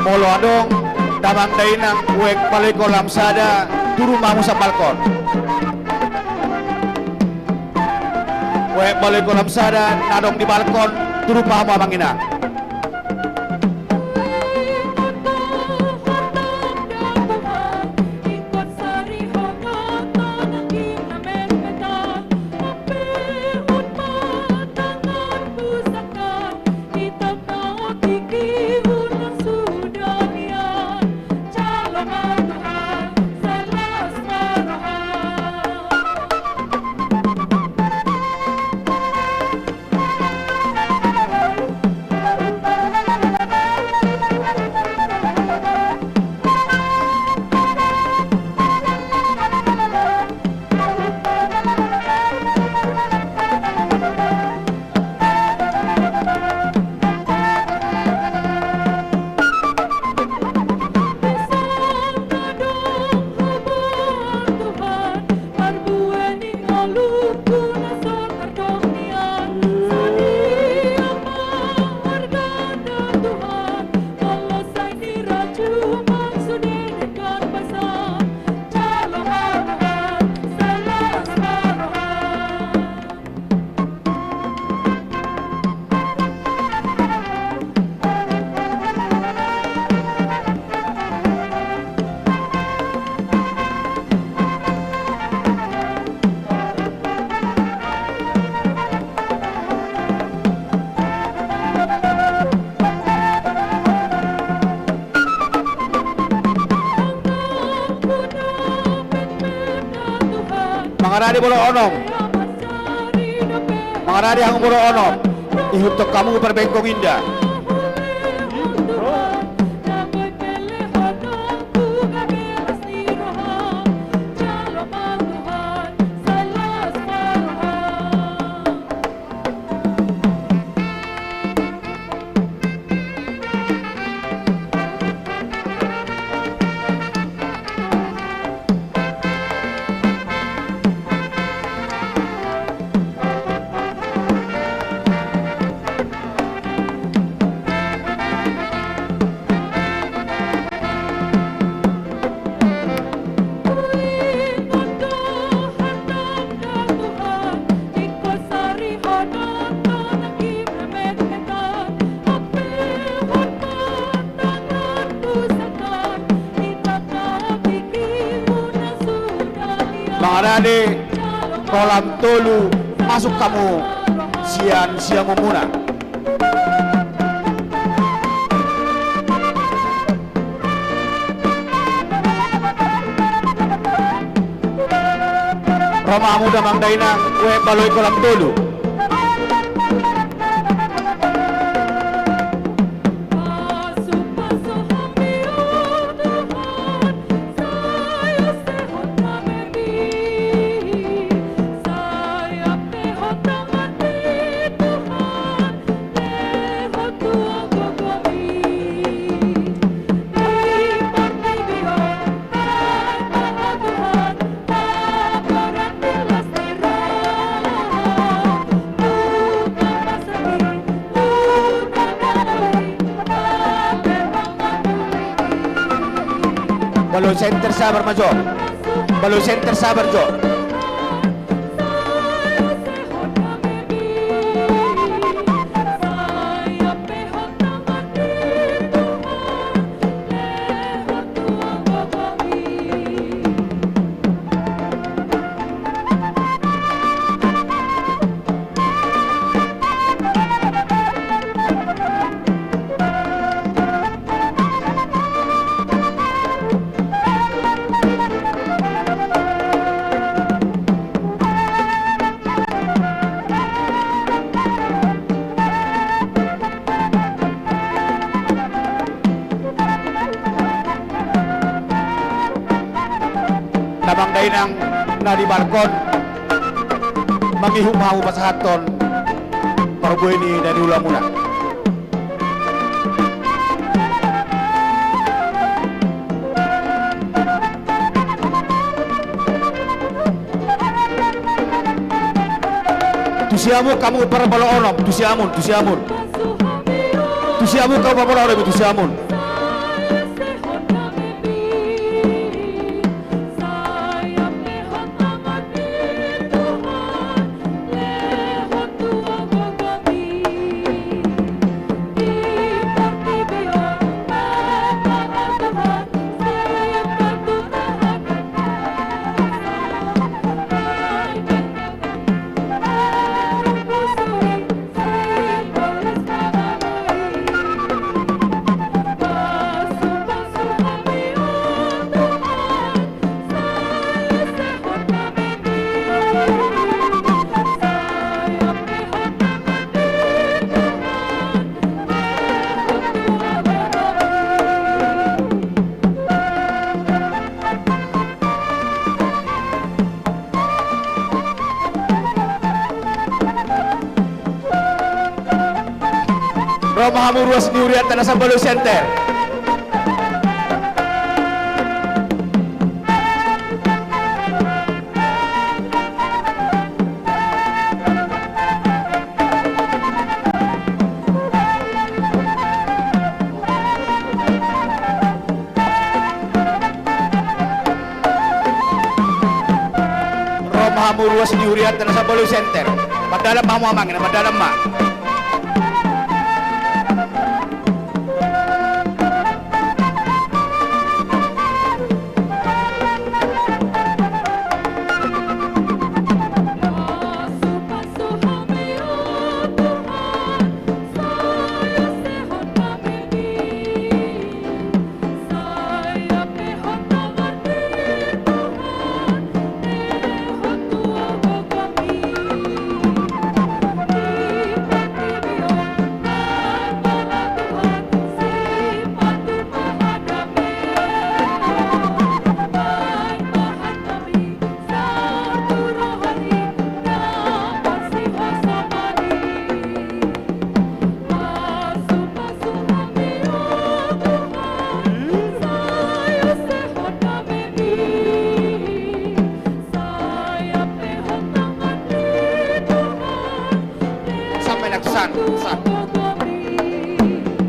Molo adong damang dainang, uek baloiko lam sada, turun ma hamu sian balkon. Uek baloiko lam sada na adong di balkon, turun ma hamu amang inang. Mangarade molo onom. Mangarade hamu molo onom. Ihuthon hamu parbengkong inda. Mangarade kolam tolu, masuk hamu sian siamunmuna. Ro ma hamu damang dainang, uek baloi kolam tolu. Baloi center sabar ma jo. Baloi center sabar jo. Damang dainang na di balkon, mangihut ma hamu pasahathon parbue ni dadi ulamuna. Tu siamun hamu parmolo onom, tu siamun, tu siamun. Tu siamun hamu parmolo onom, tu siamun. Ruas ni Hurianta na Sambalu Center. Ro ma hamu ruas ni Hurianta na Sambalu Center. Mardalan ma hamu amang, na mardalan ma. Sampe na tusan, tusan.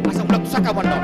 Asa mulak tusan kamu, no.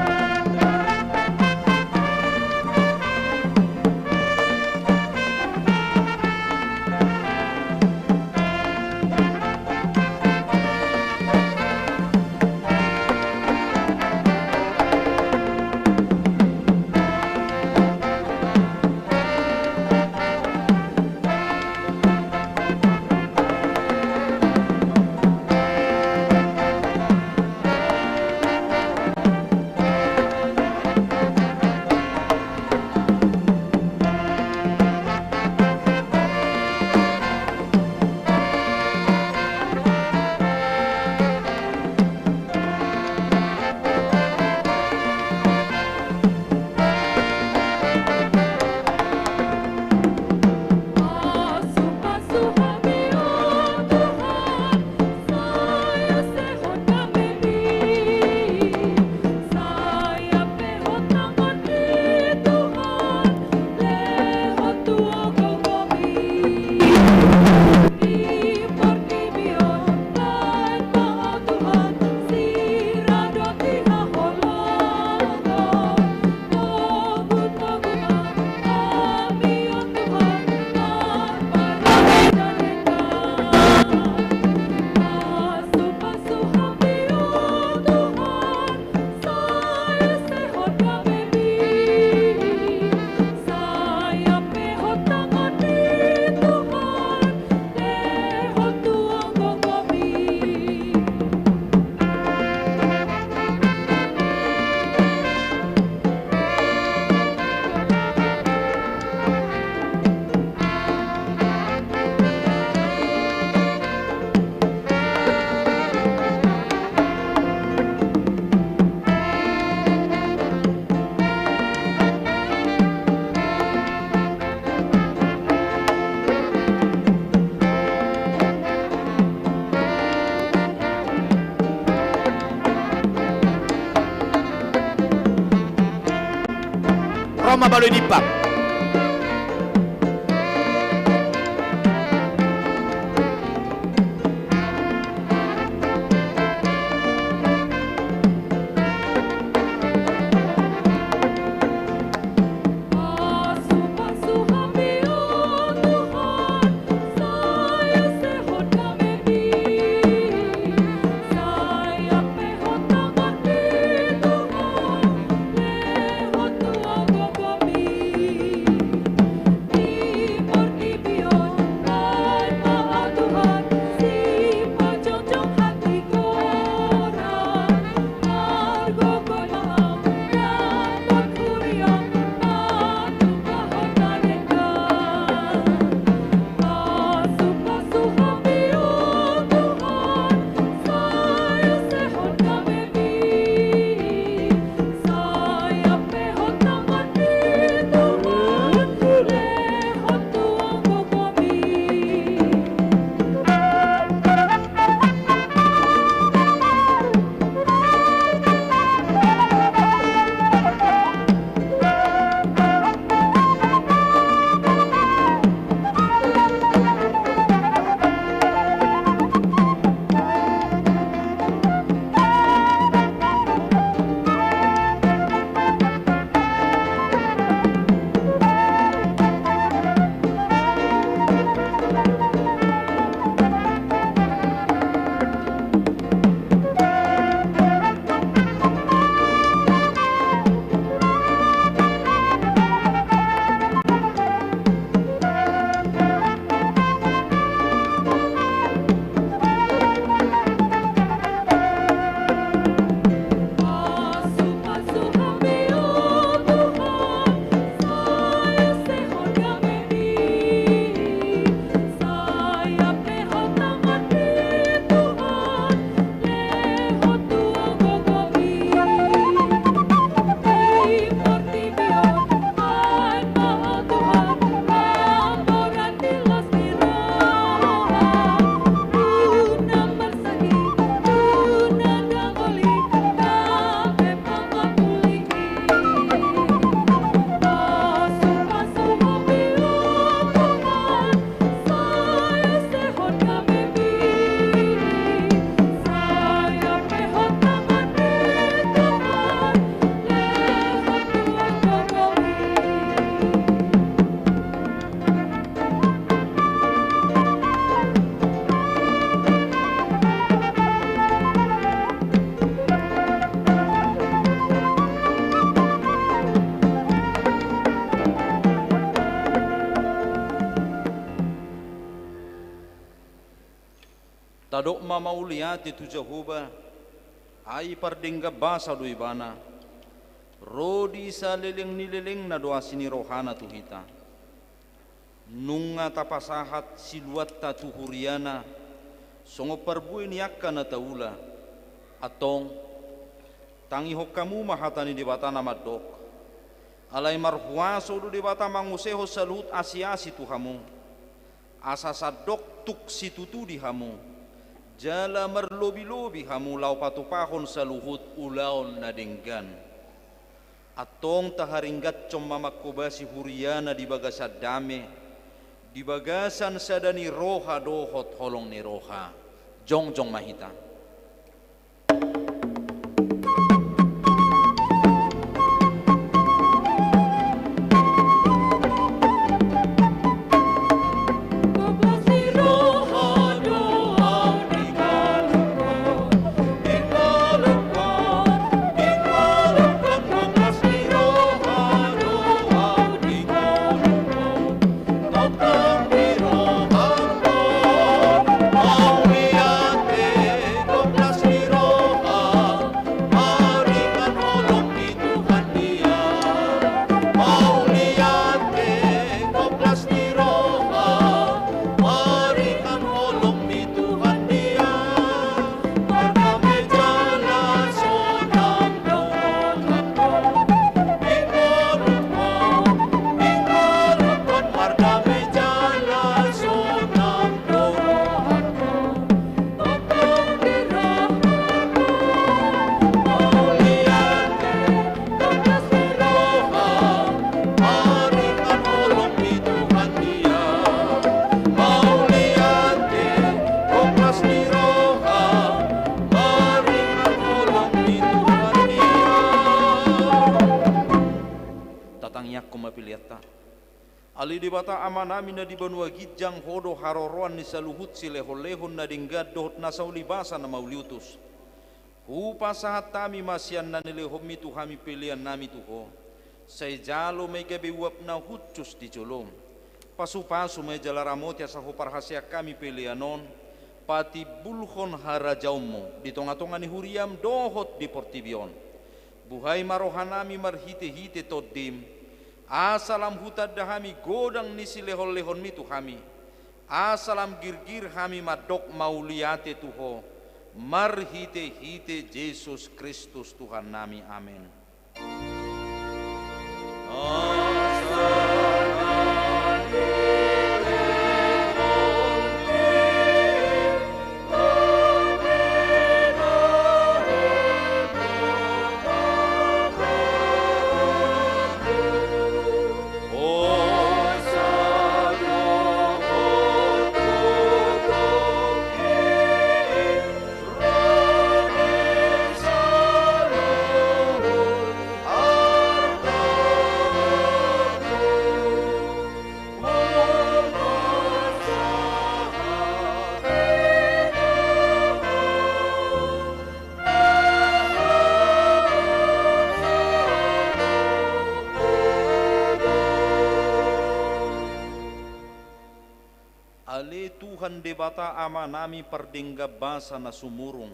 Ro ma baloi ni Imbang. Tadok ma mauliate tu Jahowa, ai pardenggan basa do Ibana. Ro di saleleng ni lelengna do asi ni rohana tu hita. Nunga tapasahat siluanta tu huriana, songon parbue ni angka na taula. Antong, tangihon hamu ma hata ni Debata na mandok: Alai marhuaso do Debata mangusehon saluhut asi-asi tu hamu, asa sandok tuk situtu di hamu, jala marlobi-lobi hamu laho patupahon saluhut ulaon na denggan. Antong taharinggathon ma mangkobasi huriana di bagasan dame, di bagasan sada ni roha dohot holong ni roha. Jongjong ma hita. Tatangiangkon ma peleanta. Ale Debata Amanami na di banua ginjang, Ho do haroroan ni saluhut silehon-lehon na denggan dohot na saulibasa na mauliutus. Hupasahat hami ma sian na nilehonMi tu hami peleannami tu Ho. Sai jalo ma i gabe uap na hushus di joloM. Pasu-pasu ma i jala ramoti asa huparhaseang hami pelean on, patimbulhon harajaonMu di tonga-tonga ni huriaM dohot di portibi on. Buhai ma rohanami marhite-hite TondiM, asa lam hutanda hami godang ni silehon-lehonMi tu hami, asa lam girgir hami mandok mauliate tu Ho, marhite-hite Jesus Kristus Tuhannami. Amen. Ale Tuhan Debata Amanami pardenggan basa na sumurung,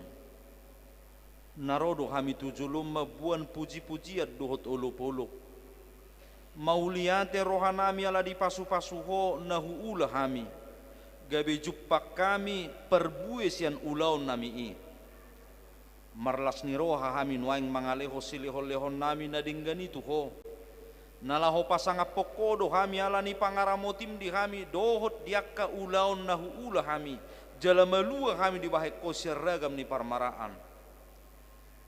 na ro do hami tu joloM mamboan puji-pujian dohot olop-olop. Mauliate rohanami ala dipasu-pasu Ho na huula hami, gabe jumpang hami parbue sian ulaonnami i. Marlas ni roha hami nuaeng mangalehon silehon-lehonnami na denggan i tu Ho. Na laho pasangaphon Ho do hami ala ni pangaramotiM di hami dohot di angka ulaon na huula hami, jala malua hami dibahen Ho sian ragam ni parmaraan.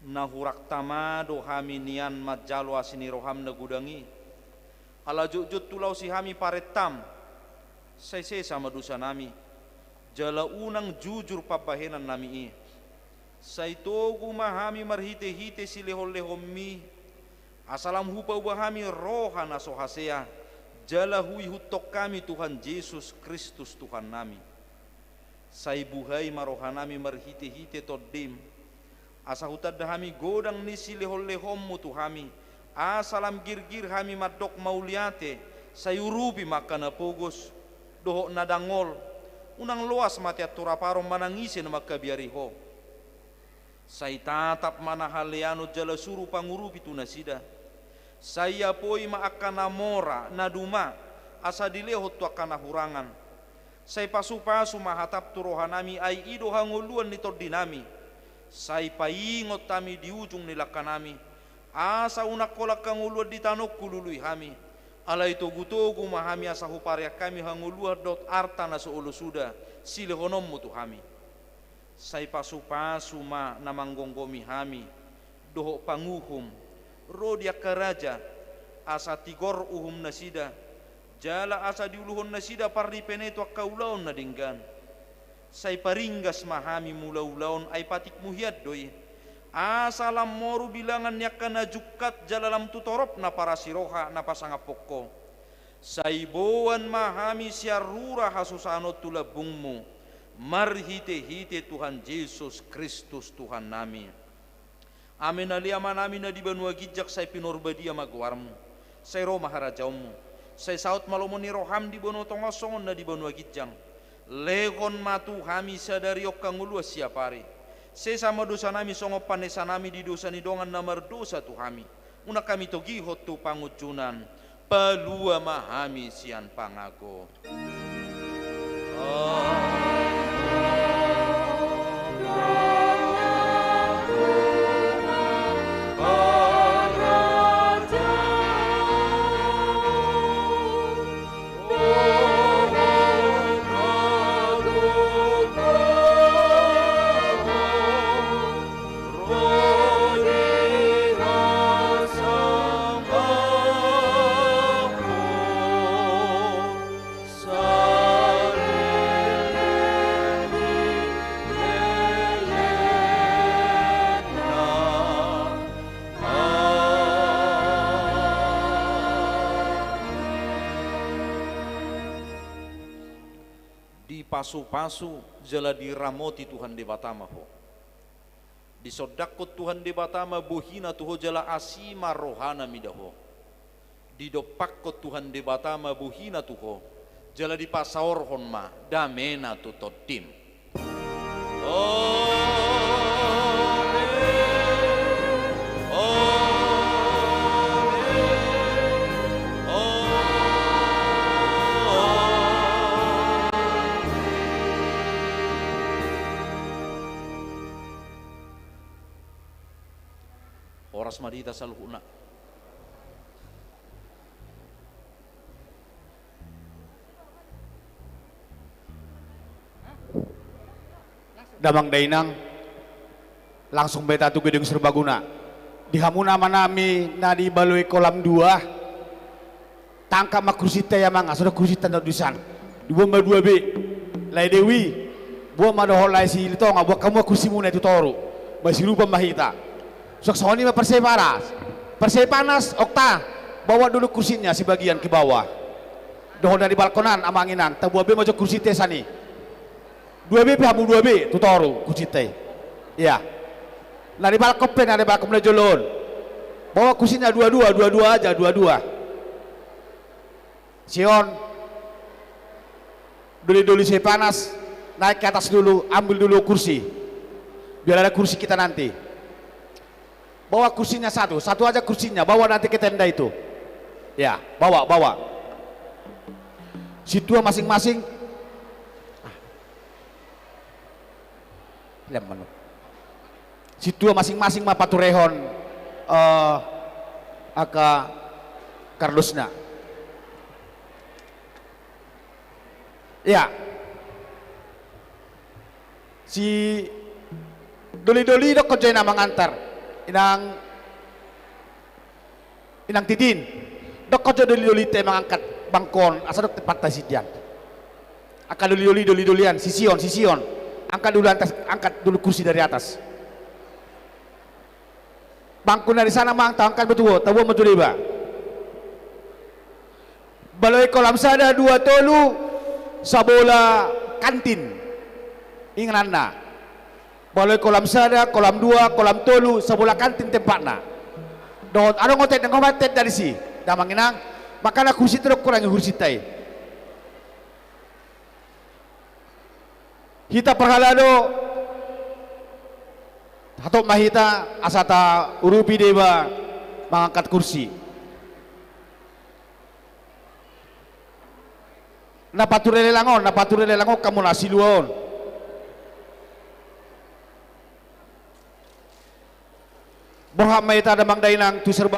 Na hurang tama do hami nian manjalo asi ni rohaM na godang i. Ala jotjot hulaosi hami parentaM, sai sesa ma dosanami, jala unang jujur pambahenannami i. Sai togu ma hami marhite-hite silehon-lehonMi, asa lam hupauba hami roha na so hasea, jala huihuthon hami Tuhan Jesus Kristus Tuhannami. Sai buhai ma rohanami marhite-hite TondiM, asa hutanda hami godang ni silehon-lehonMu tu hami, asa lam girgir hami mandok mauliate. Sai urupi ma angka na pogos dohot na dangol, Unang loas ma teat tu raparon manang ise na mangkabiari ho. Sai tatap ma na haleanon jala suru pangurupi tu nasida. Sai apoi ma angka na mora, na duma, asa dilehon tu angka na hurangan. Sai pasupasu ma hatap tu rohanami, ai i do hangoluan ni tondinami. Sai paingot hami di ujung ni langkanami, asa unang holan hangoluan di tano hulului hami. Alai togutogu ma hami asa hupareang hami hangoluan dohot arta na so olo suda silehononmu tu hami. Sai pasupasu ma na manggomgomi hami, dohot panguhum, ro di angka raja, asa tigor uhum nasida, jala asa diuluhon nasida parripen i tu angka ulaon na denggan. Sai paringgas ma hami mula ulaon, ai patikmu hian do i. Asa lam moru bilangan ni angka na jungkat jala lam tu torop na parasiroha na pasangaphon ho. Sai boan ma hami sian rura hasusahan on tu lambungmu, marhitehite Tuhan Jesus Kristus Tuhannami. Amen. Ale Amanami na di banua ginjang, sai pinarbadia ma goarmu. Sai ro ma harajaonmu. Sai saut ma lomo ni roham di banua tonga on songon na di banua ginjang. Lehon ma tu hami sadari on hangoluan siapari. Sesa ma dosanami songon panesanami di dosa ni dongan na mardosa tu hami. Unang hami togihon tu pangunjunan. Palua ma hami sian pangago. Dipasupasu jala diramoti Tuhan Debata ma ho. Disondangkon Tuhan Debata ma bohina tu ho jala asi ma rohana mida ho. Didompakkon Tuhan Debata ma bohina tu ho, jala dipasaorhon ma damena tu tondim. Amen. Amen. Amen. Horas ma di hita saluhutna. Damang dainang, langsung ma hita tu gedung serbaguna. Di hamu na amanami na di baloi kolam dua, tangkap ma kursinta i amang, asa do kursinta na di san. Diboan ma dua be. Lae Dewi, boan ma dohot lae Silitonga, boan hamu ma kursimuna i tu toru. Masirupan ma hita. Suang songon i ma Parseipanas. Parseipanas, Okta, bawa dulu kursinya sebagian ke bawah. Dohot na di balkon an, amang inang, taboan be ma jo kursinta i san i. Dua be pe hamu, dua be, tu toru kursinta i. Iya. Na di balkon pe, na di balkon na jolo on. Bawa kursinya dua-dua, dua-dua aja, dua-dua. Sion, doli-doli Seipanas, naik ke atas dulu, ambil dulu kursi. Biar ada kursi kita nanti. Bawa kursinya satu, satu aja kursinya, bawa nanti ke tenda itu. Ya, bawa, bawa. Sintua masing-masing. Ah. Lem manu. Sintua masing-masing ma paturehon, eh, angka kardusna. Ya. Si doli-doli dokkon jo i na mangantar. Inang, inang Titin. Dokkon jo doli-dolinta i mangangkat bangko on, asa dok tepatta sidian. Angka doli-doli, doli-dolian, si Sion, si Sion. Angkat dulu atas, angkat dulu kursi dari atas. Bangko na di sana ma taangkat ma tu ho, taboan ma tu deba. Baloi kolam sada, dua, tolu, sabola kantin. Ingananna. Baloi kolam sada, kolam dua, kolam tolu, sabola kantin tempatna. Dohot adong otet na ngomat tenda disi. Damang inang, makana kursinta do hurangi kursinta i. Hita parhalado, hatop ma hita asa taurupi deba mangangkat kursi. Na pature lelang on, na pature lelang on hamu na silua on. Borhat ma hita damang dainang tu serba